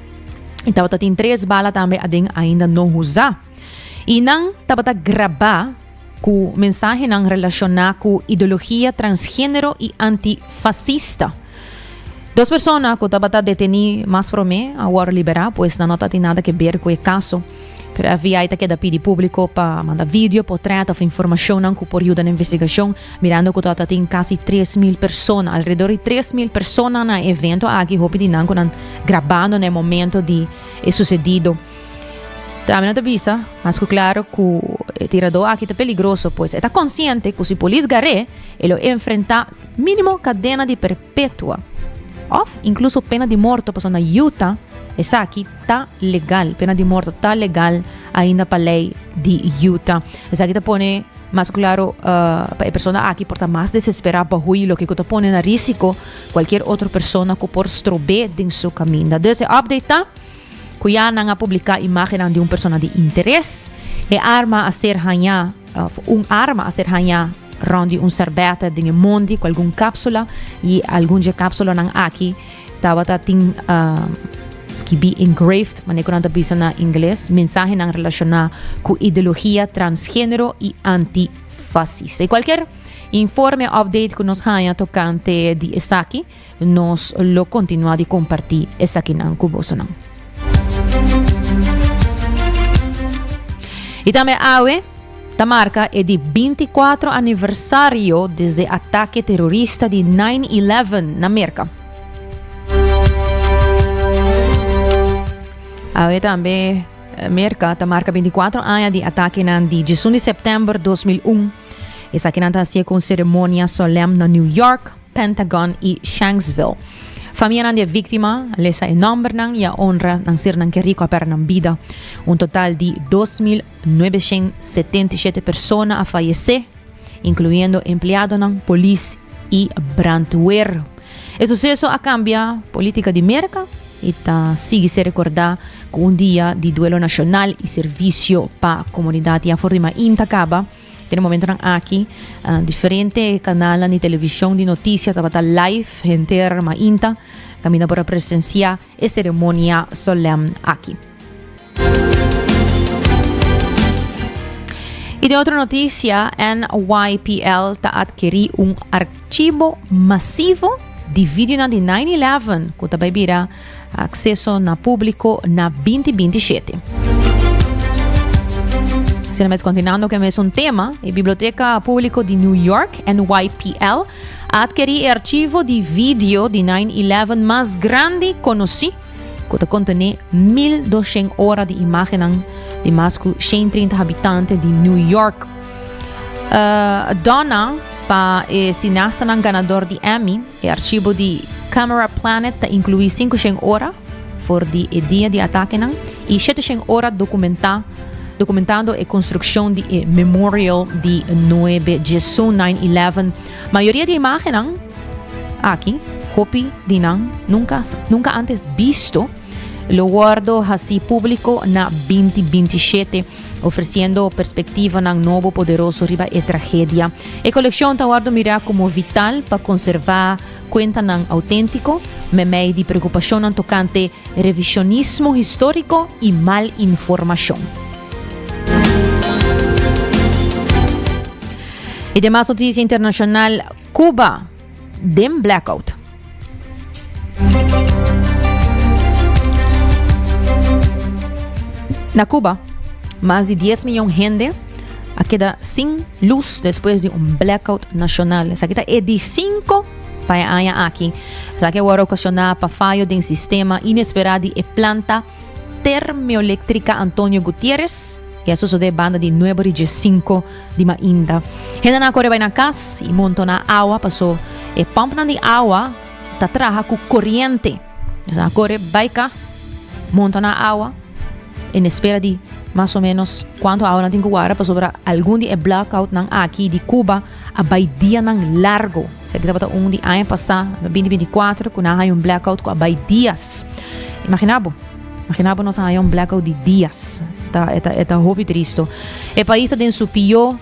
I tabata tin tres bala tambe aden ainda no usá. I nan tabata grabá ku mensahenan relashoná ku ideologia transgénero i antifasista. Dos persona ku tabata detení mas promé a wòrdu liberá, pues nan no tatin nada ke ber ku e kaso. Pero FBI ta keda pidi públiko pa manda video, potrèt òf informashonnan ku por yuda na investigashon, mirando ku tabata tin kasi 3000 persona, alrededor di 3000 persona na e evento aki, hopi di nan ku nan grabando na e momento di e susedido. Tambe nan ta bisa mas ku klaro ku e tiradó aki ta peligroso, pues e ta konsiente ku si polis gar'é, e lo enfrentá mínimo kadena di perpetua òf inkluso pena di morto pasobra na Utah esaki ta legal. Pena di morto ta legal ainda pa lei di Utah. Esaki ta pone mas klaro pa e persona aki por ta mas desesperá pa hui loke ku ta pone na risiko kualkier otro persona ku por strob'é den su kaminda. Dus e update ta ku ya nan a publiká imágennan di un persona di interes. E arma a ser hañá òf un arma a ser hañá rònt di un sèrbètè den e mondi ku algun kápsula i algun dje kápsulanan aki Tabata tin skibí engraved, manera ku nan ta bisa na ingles, mensahenan relashoná ku ideologia transgénero i antifasista. I kualker informe o update ku nos haña tokante di esaki, nos lo kontinuá di kompartí esakinan ku bosonan. I tambe awe ta marka e di 24 aniversario desde atake terorista di 9-11 na Merka. Awe tambe eh, Merka ta marka 24 aña di atakenan di 11 di september 2001. Esakinan ta hasié ku un seremonia solem na New York, Pentagon i Shanksville. Famianan di e víktima a lesa e nòmbernan i a honra nan sernan kerí ku a pèrdè nan bida. Un total di 2.977 persona a fayesé, inkluyendo empleadonan, polis i brandweer. E suseso a kambia polítika di Merka i ta sigui ser rekordá ku un dia di duelo nashonal i servisio pa komunidat. Ya for di mainta kaba. Den e momentonan aki, diferente kanalnan di televishon di notisia tabata live henter mainta, kaminda por a presensiá e seremonia solèm aki. I den otro notisia, NYPL ta atkerí un archivo masivo di videonan di 9-11 ku ta bai bira Akseso na públiko na 2027. Asina mes kontinuando ku e mesun tema, e Biblioteka Públiko di New York, NYPL, a atkerí e archivo di video di 9-11 mas grandi konosí, ku ta kontené 1.200 ora di imágennan di mas ku 130 habitante di New York. Uh, dona pa e sineastanan ganador di Emmy, E archivo di Camera Planet ta inkluí 500 ora for di e dia di atakenan i 700 ora dokumentá dokumentando e konstrukshon di e memorial di nuebe djesun, 9/11. Mayoria di e imágennan aki, hopi di nan nunka nunka antes bisto, lo wòrdu hasí públiko na 2027. Ofreciendo perspectivanan nobo poderoso riba e tragedia. E coleccion ta wordo mira como vital pa conserva cuentanan autentico, memey di preocupacionnan tocante revisionismo historico y mal informacion. Y demas noticia internacional, Cuba den blackout. Na Cuba, mas di 10 miyon hende a keda sin luz despues di un blackout nacional. Esaki ta e di 5 pa e aña aki. Esaki a wòrdu ocasioná pa fayo den sistema inesperá di e planta termoeléctrica Antonio Gutierrez y a sosodé banda di nuebe ori dje di mainta. Hendenan a kore bai nan kas i montoná awa paso e pòmpnan di awa ta traha ku koriente. Nos a kore bai kas, monta na awa, en espera di mas o menos kuantu awa nan tin ku warda pasobra algun di e blackoutnan aki di Cuba a bai dianan largo. Esaki tabata un di aña pasá, 2024, ku nan a haña un blackout ku a bai dias. Imaginá bo, imaginá bo nos a haña un blackout di dias. Ta, e ta, e ta hopi tristo. E pais ta den su pió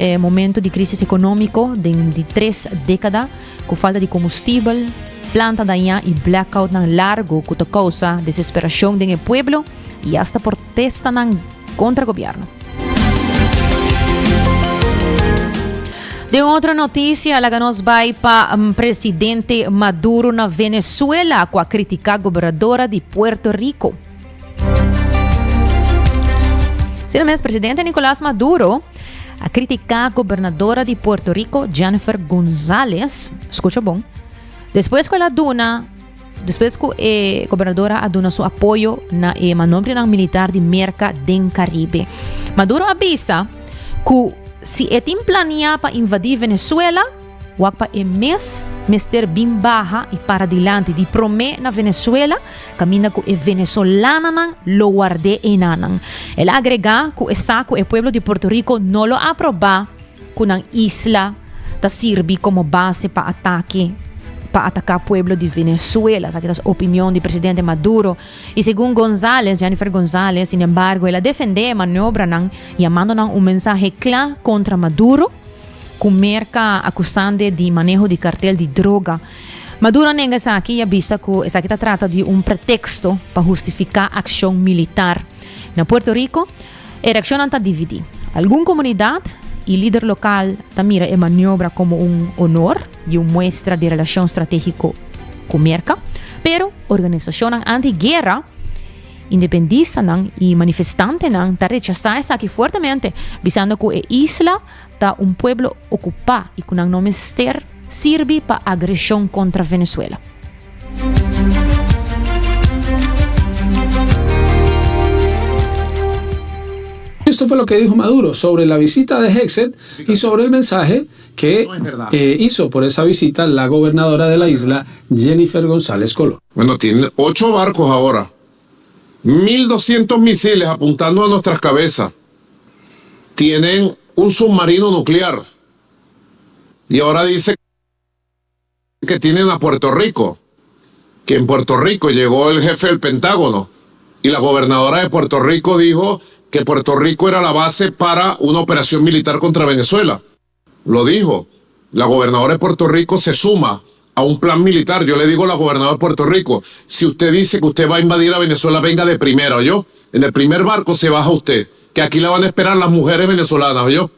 eh, momento di crisis económico den di tres década, cu falta di combustibel, planta dañá y blackoutnan largo cu ta causa desesperacion den e pueblo y hasta protestanan contra gobierno. Den otro noticia, laga nos bai pa mm, presidente Maduro na Venezuela, cu a critica gobernadora di Puerto Rico. Asina mes, presidente Nicolás Maduro a critica gobernadora di Puerto Rico, Jennifer González, escucha bon, despues cu el a duna, despues cu e gobernadora a duna su apoyo na e manobranan militar di Merca den Caribe. Maduro a bisa cu si e tin planea pa invadi Venezuela, Wak pa e mes mester bin baha y para dilanti di prome na Venezuela, caminda cu e Venezolananan lo ward'é einanan. El a agrega cu e sa cu e pueblo di Puerto Rico no lo aproba cu nan isla ta sirbi como base pa atake pa ataca pueblo di Venezuela. Esaki ta opinion di presidente Maduro. Y segun Gonzalez, Jennifer Gonzalez, sinembargo el a defende e maniobranan yamando nan un mensahe cla contra Maduro, Ku Merka akusand'e di maneho di kartel di droga. Maduro a nenga esaki i a bisa ku esaki ta trata di un preteksto pa hustifiká akshon militar. Na Puerto Rico, e reakshonnan ta dividí. Algun komunidat i lider lokal ta mira e maniobra komo un honor i un muestra di relashon stratégiko ku Merka, pero organisashonnan anti-guera, Independistanan i manifestantenan ta rechasá esaki fuertemente, bisando ku e isla ta un pueblo okupá i ku nan no mester sirbi pa agreshon kontra Venezuela. Esto fue lo que dijo Maduro sobre la visita de Hegseth y sobre el mensaje que hizo por esa visita la gobernadora de la isla, Jennifer González Colón. Bueno, tienen ocho barcos ahora, 1200 misiles apuntando a nuestras cabezas. Tienen un submarino nuclear. Y ahora dice que tienen a Puerto Rico, que en Puerto Rico llegó el jefe del Pentágono y la gobernadora de Puerto Rico dijo que Puerto Rico era la base para una operación militar contra Venezuela. Lo dijo. La gobernadora de Puerto Rico se suma a un plan militar. Yo le digo a la gobernadora de Puerto Rico, si usted dice que usted va a invadir a Venezuela, venga de primera, yo. En el primer barco se baja usted, que aquí la van a esperar las mujeres venezolanas, yo.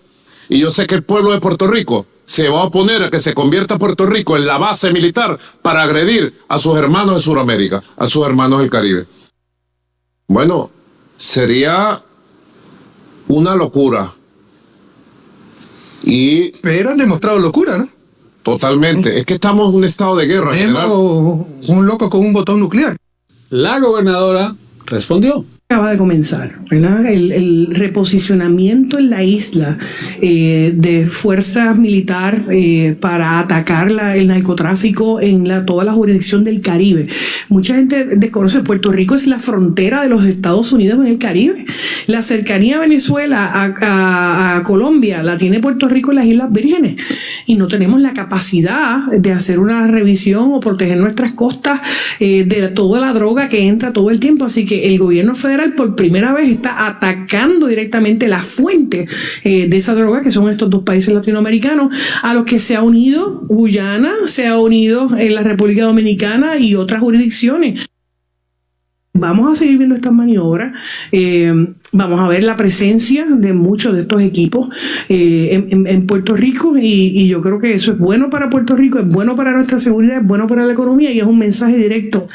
Y yo sé que el pueblo de Puerto Rico se va a oponer a que se convierta Puerto Rico en la base militar para agredir a sus hermanos de Sudamérica, a sus hermanos del Caribe. Bueno, sería una locura. Y. Pero han demostrado locura, ¿no? Totalmente. Es que estamos en un estado de guerra. Tenemos un loco con un botón nuclear. La gobernadora respondió. Acaba de comenzar, ¿verdad? El, reposicionamiento en la isla eh, de fuerzas militar eh, para atacar la, el narcotráfico en la, toda la jurisdicción del Caribe. Mucha gente desconoce, Puerto Rico es la frontera de los Estados Unidos en el Caribe. La cercanía a Venezuela, a, a Colombia, la tiene Puerto Rico en las Islas Vírgenes. Y no tenemos la capacidad de hacer una revisión o proteger nuestras costas eh, de toda la droga que entra todo el tiempo. Así que el gobierno federal por primera vez está atacando directamente la fuente eh, de esa droga, que son estos dos países latinoamericanos, a los que se ha unido Guyana, se ha unido en la República Dominicana y otras jurisdicciones. Vamos a seguir viendo estas maniobras, eh, vamos a ver la presencia de muchos de estos equipos eh, en, Puerto Rico y, yo creo que eso es bueno para Puerto Rico, es bueno para nuestra seguridad, es bueno para la economía y es un mensaje directo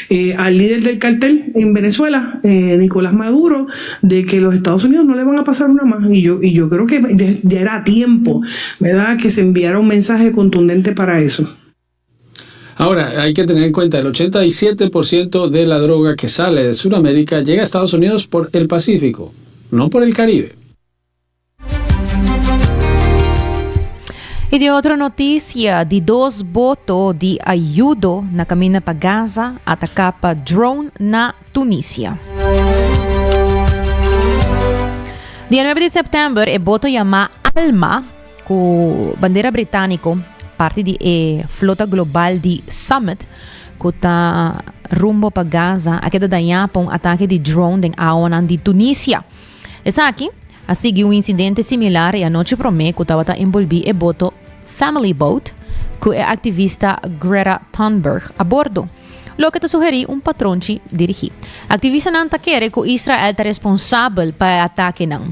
eh, al líder del cartel en Venezuela, Nicolás Maduro, de que los Estados Unidos no le van a pasar una más y yo, y yo creo que ya era tiempo, ¿verdad?, que se enviara un mensaje contundente para eso. Ahora, hay que tener en cuenta, el 87% de la droga que sale de Sudamérica llega a Estados Unidos por el Pacífico, no por el Caribe. Y di otro noticia, di dos boto di ayudo na camina pa Gaza ataca pa drone na Tunisia. Dia 9 di september e boto yama Alma cu bandera Britanico, parti di e flota global di Summit, cu ta rumbo pa Gaza, a keda daña pa un atake di drone den awanan di Tunisia. Esaki a sigui un insidente similar e anochi promé ku tabata enbolbí e boto Family Boat ku e aktivista Greta Thunberg a bordo, loke ta sugerí un patronchi dirigí. Aktivistanan ta kere ku Israel ta responsabel pa e atakenan.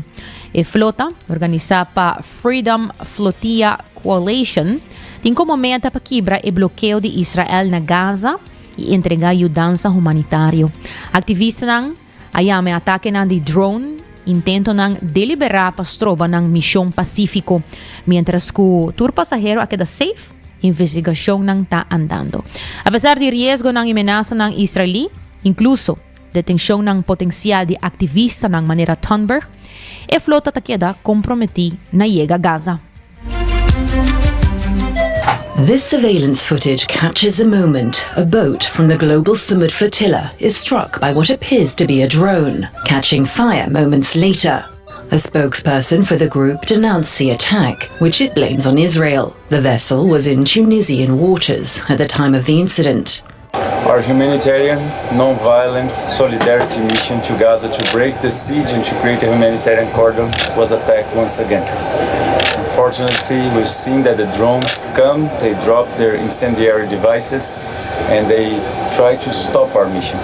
E flota, organisá pa Freedom Flotilla Coalition, tin komo meta pa kibra e blokeo di Israel na Gaza i entregá yudansa humanitario. Aktivistanan A yama e atakenan di drone intentonan deliberá pa stroba nan mishon pasífiko. Miéntras ku tur pasahero a keda safe, investigashonnan ta andando. Apesar di riesgonan i menasanan israelí, inkluso detenshonnan potensial di aktivistanan manera Thunberg, e flota ta keda komprometí na yega Gaza. This surveillance footage captures the moment a boat from the Global Sumud Flotilla is struck by what appears to be a drone, catching fire moments later. A spokesperson for the group denounced the attack, which it blames on Israel. The vessel was in Tunisian waters at the time of the incident. Our humanitarian, non-violent solidarity mission to Gaza to break the siege and to create a humanitarian cordon was attacked once again. Unfortunately, we've seen that the drones come, they drop their incendiary devices, and they try to stop our mission.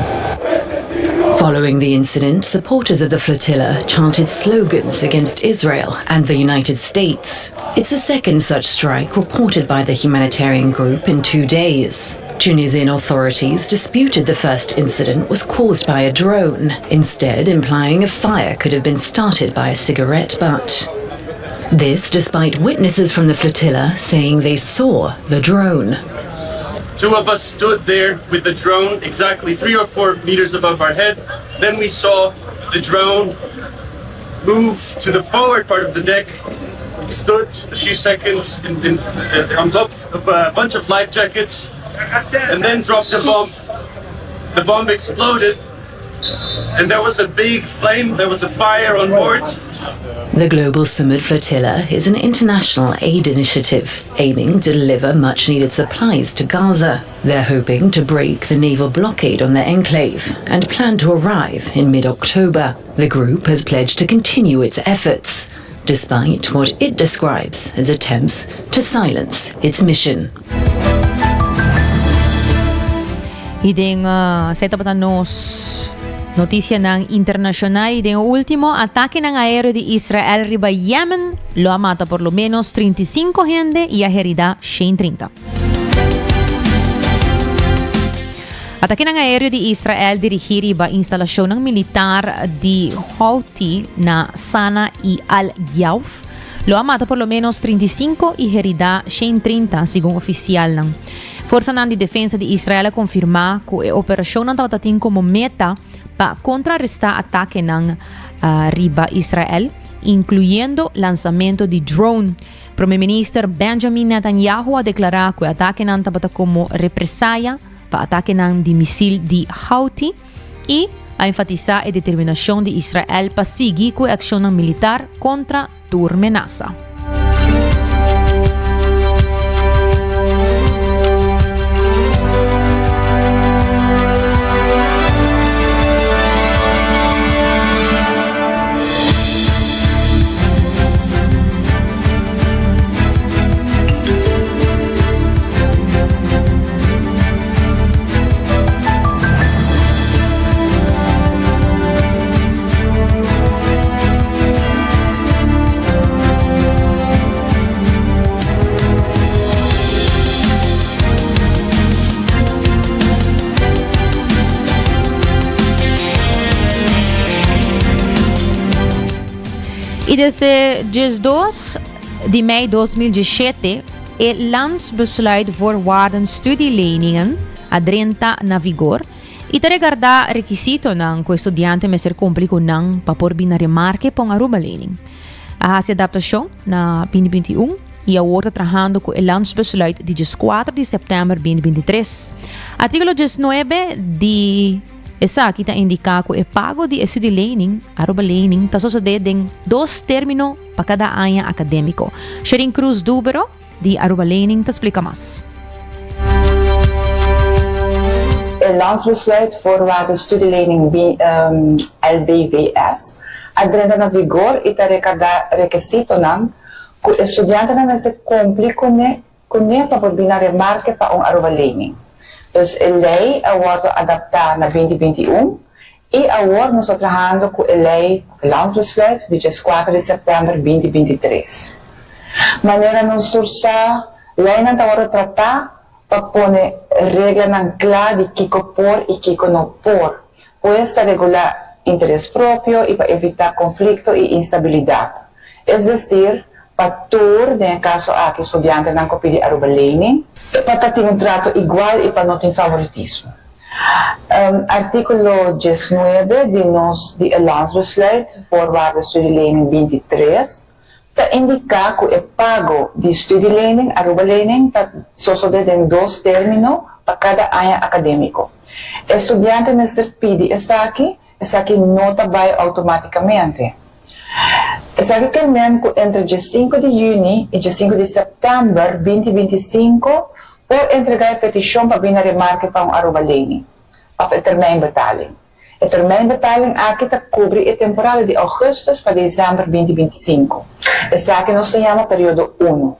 Following the incident, supporters of the flotilla chanted slogans against Israel and the United States. It's the second such strike reported by the humanitarian group in two days. Tunisian authorities disputed the first incident was caused by a drone, instead implying a fire could have been started by a cigarette butt. This despite witnesses from the flotilla saying they saw the drone. Two of us stood there with the drone exactly three or four meters above our heads. Then we saw the drone move to the forward part of the deck. It stood a few seconds in, in, uh, on top of a bunch of life jackets and then dropped the bomb. The bomb exploded and there was a big flame, there was a fire on board. The Global Sumud Flotilla is an international aid initiative aiming to deliver much needed supplies to Gaza. They're hoping to break the naval blockade on the enclave and plan to arrive in mid October. The group has pledged to continue its efforts, despite what it describes as attempts to silence its mission. Y den uh, esey tabata nos noticianan internacional y den ultimo atakenan aéreo di Israel riba Yemen lo a mata por lo menos 35 hende y a herida 130. Atakenan aéreo di Israel dirigí riba instalashonnan militar di Houthi na Sana i Al Jawf lo a mata por lo ménos 35 i heridá 130, segun ofisialnan. Forsanan di defensa di Israel a konfirmá ku e operashonnan tabata tin komo meta pa kontrarestá atakenan riba Israel, inkluyendo lansamentu di drone. Prome Minister Benjamin Netanyahu a deklará ku e atakenan tabata komo represaya pa atakenan di misil di Houthi i a enfatisá e determinashon di Israel pa sigui ku e akshonnan militar kontra tur menasa. I desde 12 di mei 2017 e Landsbesluit Voorwaarden Studieleningen a drenta na vigor i ta regardá rekisitonan ku e studiante mester kumpli ku nan pa por bini na remarke pa un Arubalening. A hasi adaptashon na 2021. y awor ta trahando cu e Landsbesluit di diescuatro di september 2023. Articulo 19 di esaki ta indica cu e pago di e studielening, Aruba Lening, ta sosode den dos termino pa cada aña academico. Sherin Cruz Dubero di Aruba Lening ta splica mas. E Landsbesluit Voorwaarden Studielening LBVS a drenta na vigor y ta recarda rekesitonan ku e studiantenan mester kumpli kuné kuné pa por bina remarke pa un Aruba Lening. Dus e lei a wòrdu adaptá na binti 21 i awor nos ta trahando ku e lei òf e Landsbesluit di djeskuater di sèptèmber binti 23. Manera nos tur sa, leinan ta wòrdu tratá pa pone reglanan kla di kiko por i kiko no por, pues ta regulá interes propio i pa evitá konflikto i instabilidat. Es desir, pa tur, den e kaso aki studiantenan ku pidi Aruba Lening, pa ta tin un trato igual i pa no tin favoritismo. Artíkulo diesnuebe di nos di e Landsbesluit, Voorwaarden Studielening 23, Ta indiká ku e pago di studielening, Arubalening, ta sosodé den dos término pa kada aña akadémiko. E studiante mester pidi esaki, esaki no ta bai outomátikamente. Esaki ker men ku entre djesinku di yüni i djesinku di sèptèmber binti 25 por entregá e petishon pa bini remarke pa un Arubalening òf e termijnbetaling. E termijnbetaling aki ta kubri e temporada di ougùstùs pa desèmber 2025. Esaki nos ta yama periodo unu.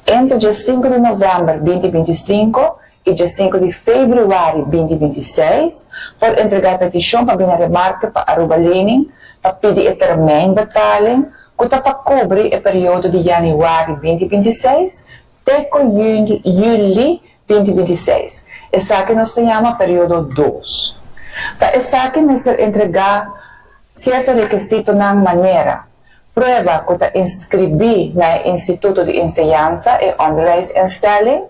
Entre djesinku di novèmber 2025 i djesinku di febrüari 2026 por entregá petishon pa bini remarke pa Aruba Lening pa pidi e termijnbetaling ku ta pa kubri e periodo di yanüari 2026 Te ku yüli 2026. Esaki nos ta yama periodo dos. Pa esaki mester entregá sierto rekesitonan manera, prueba ku ta inskribí na e instituto di enseñansa, e onderwijsinstelling,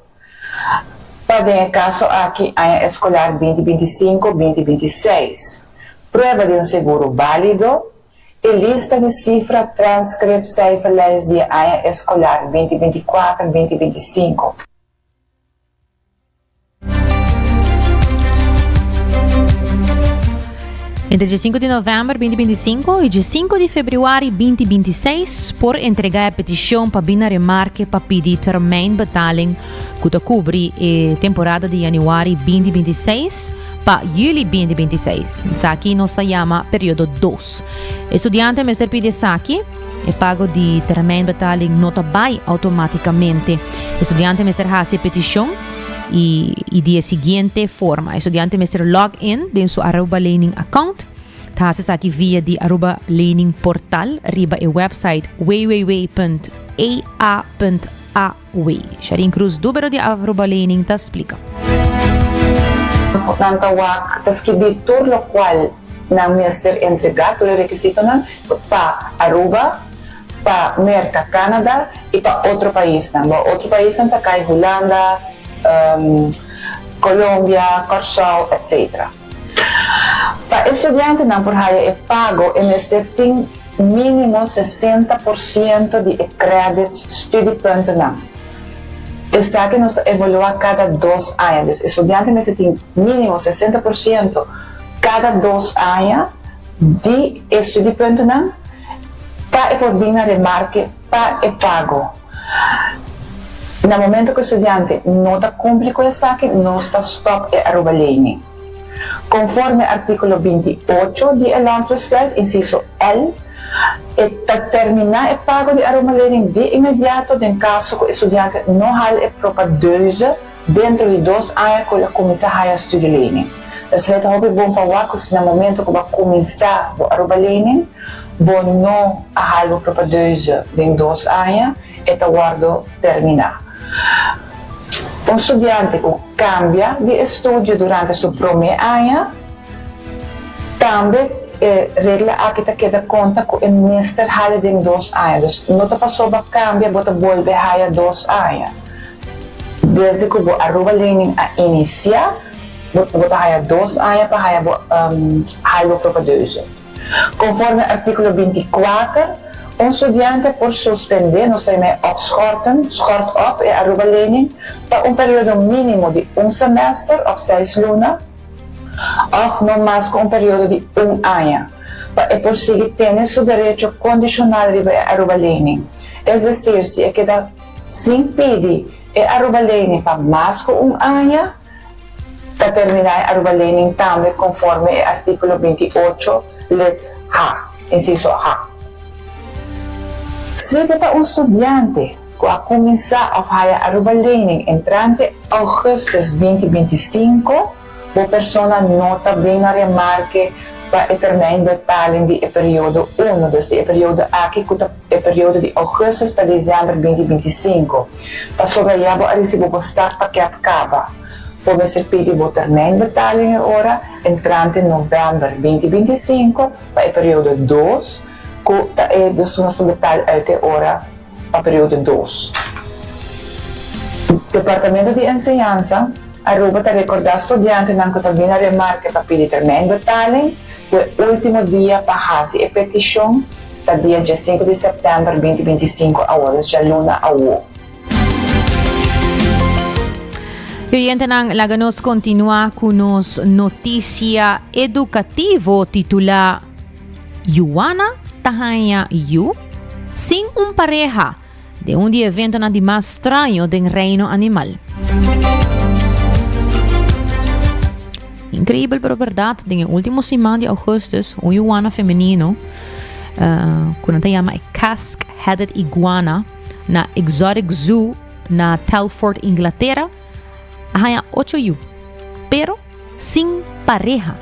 pa den e kaso aki aña eskolar 2025, 2026, prueba di un seguro bálido, E lista di sifra transcript cijferlijst di e aña eskolar 2024, 2025. Entre dje 5 di november 2025 y dje 5 di februari 2026 por entrega e peticion pa bina remarke pa pidi termijnbetaling cu ta cubri e temporada di januari 2026 pa juli 2026. Esaki nos ta yama periodo dos. E studiante mester pidi esaki. E pago di termijnbetaling no ta bai automaticamente. E studiante mester hasi e peticion y, y di e siguiente forma. E studiante mester log in den su Aruba Lening account. Ta hasi esaki via di Aruba Lening portal riba e website www.ea.aw. Sharin Cruz Dubero di Aruba Lening ta splika. Nan ta wak ta skibi tur lokual nan mester entregá, tur e rekisitonan pa Aruba, pa Merka, Canada i pa otro paisnan. Bo otro paisnan ta kai Hulanda, Colombia, Kòrsou, etc. Pa e studiantenan por haya e pago e mester tin Mínimo 60% di e credits, studiepuntennan. Esaki nos ta evalua cada dos aña. Dus e studiante mester tin mínimo 60% cada dos aña di e studiepuntennan pa e por bin na remarke pa e pago. Na momento cu e studiante no ta cumpli cu esaki, nos ta stop e Aruba Lening. Konforme artíkulo 28 di e Landsbesluit, insiso L, e ta terminá e pago di aromalening di inmediato den kaso ku e studiante no hal e propadeuze dentro di dos aña ku el a kuminsá haya studielening. Esei ta hopi bon pa wak ku si na momento ku bo a kuminsá bo arobalening bo no a hal bo propadeuze den dos aña, e ta wòrdu terminá. Un studiante ku kambia di estudio durante su promé aña, tambe e regla aki ta keda konta ku e mester hala den dos aña. Dus no ta pasobra kambia bo ta bolbe haya dos aña. Desde ku bo Aruba Lening a inisiá, bo bo ta haya dos aña pa haya bo hala bo propedeuse. Konforme artíkulo 24. Un studiante por suspendé, nos ta yama e opschorten, schort op, e Arubalening pa un periodo mínimo di un semester òf seis luna òf no mas ku un periodo di un aña, pa e por sigui tene su derecho kondishonal riba e Arubalening. Es desir, si e keda sin pidi e Arubalening pa mas ku un aña, ta terminá e Arubalening tambe konforme e artíkulo 28, lid H, insiso H. Si bo ta un studiante ku a kuminsá òf haya Arubalening entrante ougùstùs 2025, bo persona no ta bin na remarke pa e termijnbetaling di e periodo unu, dus di e periodo aki ku ta e periodo di ougùstùs pa desèmber 2025. Pasobra ya bo a risibi bo startpakket kaba, bo mester pidi bo termijnbetaling e ora entrante novèmber 2025 pa e periodo dos, ku ta e dus nos ta betal uit e ora pa periodo dos. Departamento di Enseñansa Aruba ta rekordá studiantenan ku ta bini na remarke pa pidi termijnbetaling ku e último dia pa hasi e petishon ta dia diesinku di sèptèmber 2025 awor, dus djaluna awo. Oyentenan, laga nos kontinuá ku nos notisia edukativo titulá Yuana ta haña yu sin un pareha den un di eventonan di mas straño den reino animal. Increíbel pero berdad, den e último siman di augustus, un yuana femenino, uh, ku nan ta yama e casque-headed iguana, na Exotic Zoo na Telford, Inglaterra, a haña ocho yu, pero sin pareha.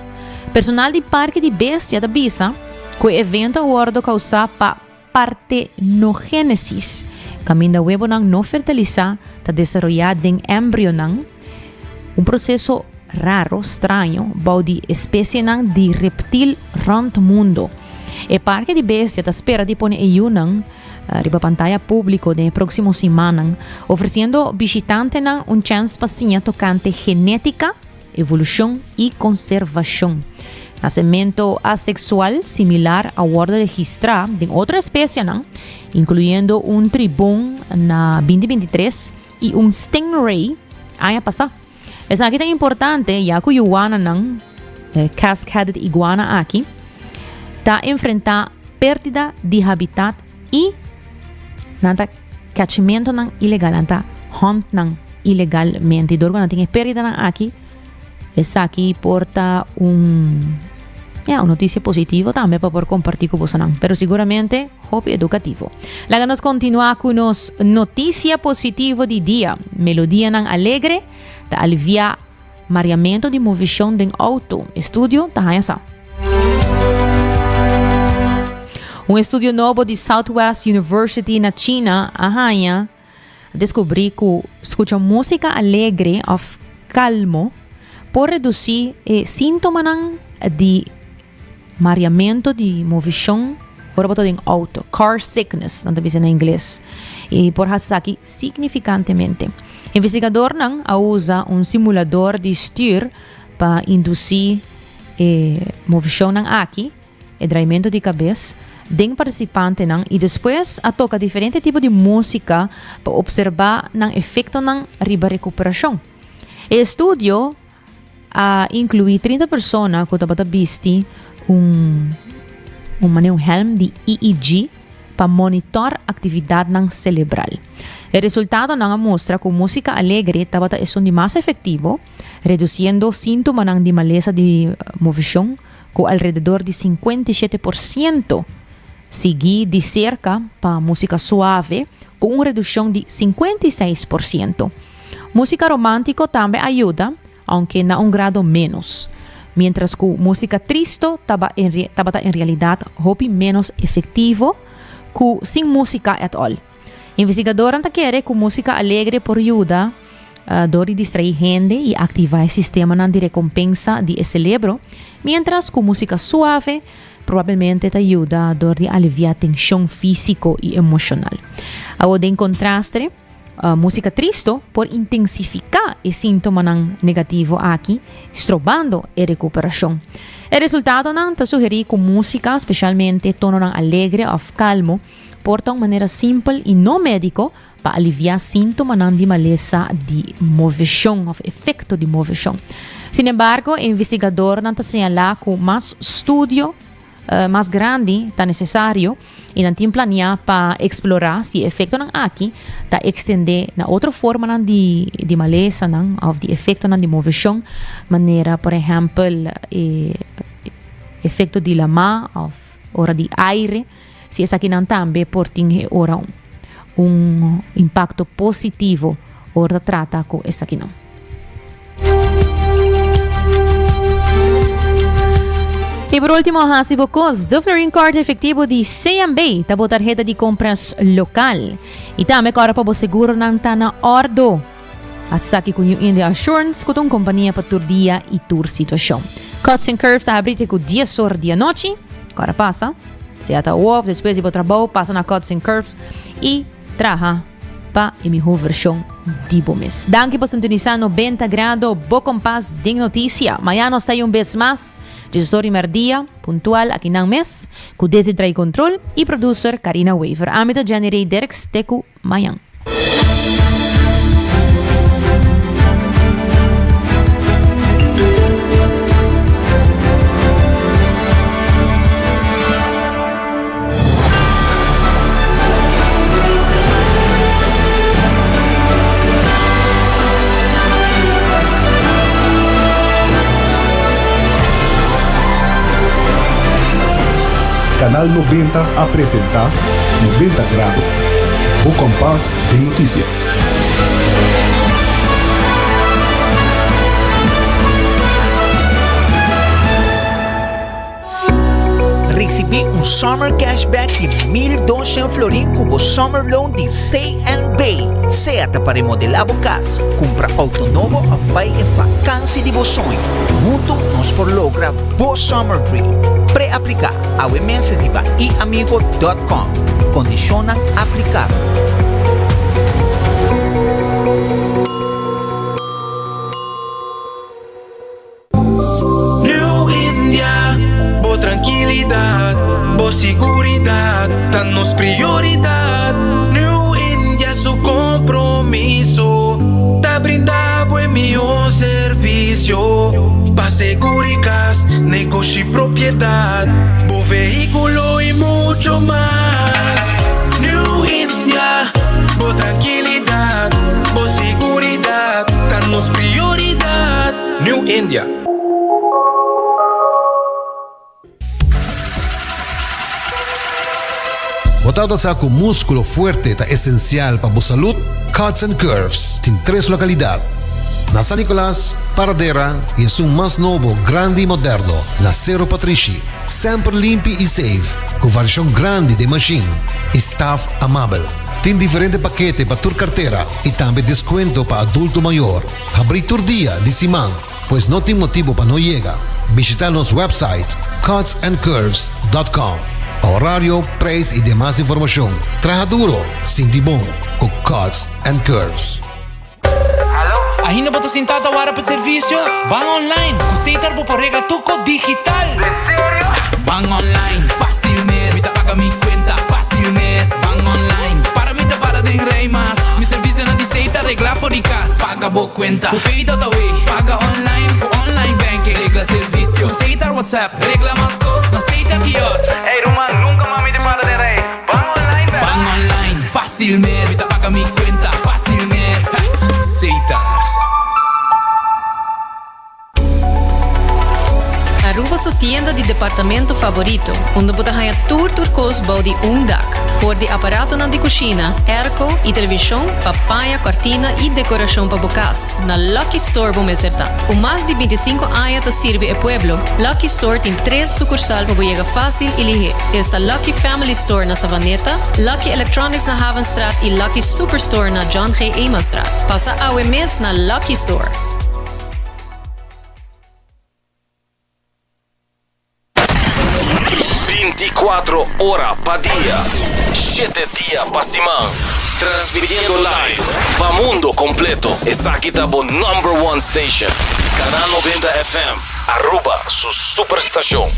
Personal di parke di bestia ta bisa ku e evento a wordo kausá pa Partenogénesis, kaminda webonan no fertilisá ta desaroyá den embryonan, un proseso raro, straño, bou di espesienan di reptil rònt mundo. E parke di bestia ta spera di pone e yunan riba pantaya públiko den e próksimo simannan, ofresiendo bishitantenan un chèns pa siña tokante genétika, Evolushon i konservashon. Nasementu aseksual similar a wòrdu registrá den otro espesianan, inkluyendo un tribon na 2023 i un stingray aña pasá. Esaki ta importante ya ku yuananan, e casque-headed iguana aki, ta enfrentá pèrdida di habitat i nan ta Cachimentonan ilegal, nan ta hunt nan ilegalmente. Dor cu nan tin e perdidanan aki, esaki por ta un, ja, un noticia positivo tambe pa por comparti cu bosonan. Pero seguramente hopi educativo. Laga nos continua cu nos noticia positivo di dia. Melodianan alegre ta alivia Mariamento di movishon den outo, estudio ta haña sa. Un estudio nobo di Southwest University na China a haña a deskubrí ku skucha músika alegre òf kalmo por redusí e síntomanan di Mariamento di movishon ora bo ta den outo, car sickness nan ta bisa na ingles, i por hasi esaki signifikantemente. Investigadornan a usa un simulador di stuur pa indusí e movishonnan aki, e draimentu di kabes, den partisipantenan i despues a toka diferente tipo di músika pa opserbá nan efektonan riba rekuperashon. E estudio A inkluí 30 persona ku tabata bisti un un manera un hèlm di EEG pa monitor aktividatnan selebral. E resultadonan a mustra ku músika alegre tabata esun di mas efektivo, redusiendo síntomanan di malesa di movishon ku alrededor di 57%, sigui di serka pa músika suave ku un redukshon di 56%. Músika romántiko tambe a yuda, ounke na un grado ménos, miéntras ku músika tristu tabata en realidat hopi ménos efektivo ku sin músika at all. Investigadornan ta kere ku músika alegre por yuda dor di distraí hende i aktivá e sistemanan di rekompensa di e selebro, miéntras ku músika suave probablemente ta yuda dor di aliviá tenshon físiko i emoshonal. Awor, den kontraste, Músika tristu por intensifiká e síntomanan negativo aki, strobando e rekuperashon. E resultadonan ta sugerí ku músika, spesialmente tononan alegre òf kalmu, por ta un manera simpel i no médiko pa aliviá síntomanan di malesa di moveshon òf efekto di moveshon. Sinembargo, e investigadornan ta señalá ku mas studio mas grandi ta nesesario i nan tin planiá pa eksplorá si e efektonan aki ta ekstendé na otro formanan di di malesanan òf di efektonan di moveshon, manera por ehèmpel e efekto di lamá òf ora di aire, si esakinan tambe por tin e ora un impakto positivo ora ta trata ku esakinan. Y por último, hasi bo kos. De Florin Card efectivo di CMB ta bo tarheta di compras local. Y tambe kòrda pa bo seguronan ta na ordo. Asaki ku New India Assurance ku ta un kompania pa tur dia i tur situashon. Cuts and Curves ta habri te ku dies or di anochi. Kòrda pasa, sea ta of despues di bo trabou, pasa na Cuts and Curves i traha pa e mihó vershon di bo mes. Danki pa sintonisá 90 Grado, bo kompas den notisia. Mañana nos ta ei un bes mas, diesdos or di mèrdia, puntual aki nan mes, ku Desi Draai Control i producer Karina Wever. Ami ta Jenny Rey Dirks, te ku mañan. Canal 90 a presenta 90 Grado, bo kompas den notisia. Risibí un Summer Cashback di 1200 florin ku bo Summer Loan di CNB. Sea ta pa remodelá bo kas, kumpra outo nobo òf bai e vakansi di bo soño. Huntu nos por logra bo summer dream. Pre-apliká awe mes riba iamigo.com. Kondishonnan aplikabel. New India, bo trankilidat, bo siguridat ta nos prioridat. New India su kompromiso ta brinda bo e mihó servisio pa seguri kas, negoshi, propiedat, bo vehíkulo i mucho mas. New India, bo trankilidat, bo siguridat ta nos prioridat. New India. Bo tabata sa ku múskulo fuerte ta esensial pa bo salud? Cuts and Curves tin tres lokalidat, na San Nicolas, Paradera i esun mas nobo, grandi i moderno na Sero Patrishi. Semper limpi i safe, ku variashon grandi den mashin i staf amabel. Tin diferente pakete pa tur kartera i tambe deskuento pa adulto mayor. Habrí tur dia di siman, pues no tin motibu pa no yega. Bishita nos website cutsandcurves.com pa horario, prijs y demas informacion. Traha duro, sinti bon cu Cuts and Curves. Ainda bo ta sinta ta wara pa servicio? Ban online! Cu Setar bo por regla tur cos digital! Ban online, facil mes! Mi ta paga mi cuenta, facil mes! Ban online, para mi ta para den rij mas! Mi servicionan di Setar regla for di cas! Paga bo cuenta, cu Pay.awe! Paga online, cu online banking! Regla servicio, cu Setar WhatsApp! Regla mas cos, na Setar kiosk! Ey ruman, nunca mas mi ta para den rij! Ban online bera! Ban online, facil mes! Mi ta paga mi cuenta, facil mes! Setar. Aruba su tienda di departamento favorito, unda bo ta haña tur tur kos bou di un dak. For di aparatonan di kushina, airco i televishon pa paña, kòrtina i dekorashon pa bo kas, na Lucky Store bo mester ta. Ku mas di bintisinko aña ta sirbi e pueblo, Lucky Store tin tres sukursal pa bo yega fásil i lihé. Esta Lucky Family Store na Savaneta, Lucky Electronics na Havenstraat i Lucky Superstore na John G. Emastraat. Pasa awe mes na Lucky Store! Binticuatro ora pa dia, shete dia pa siman. Transmitiendo live pa mundo completo. Esaki ta bo number one station. Canal 90 FM, Aruba su superstacion.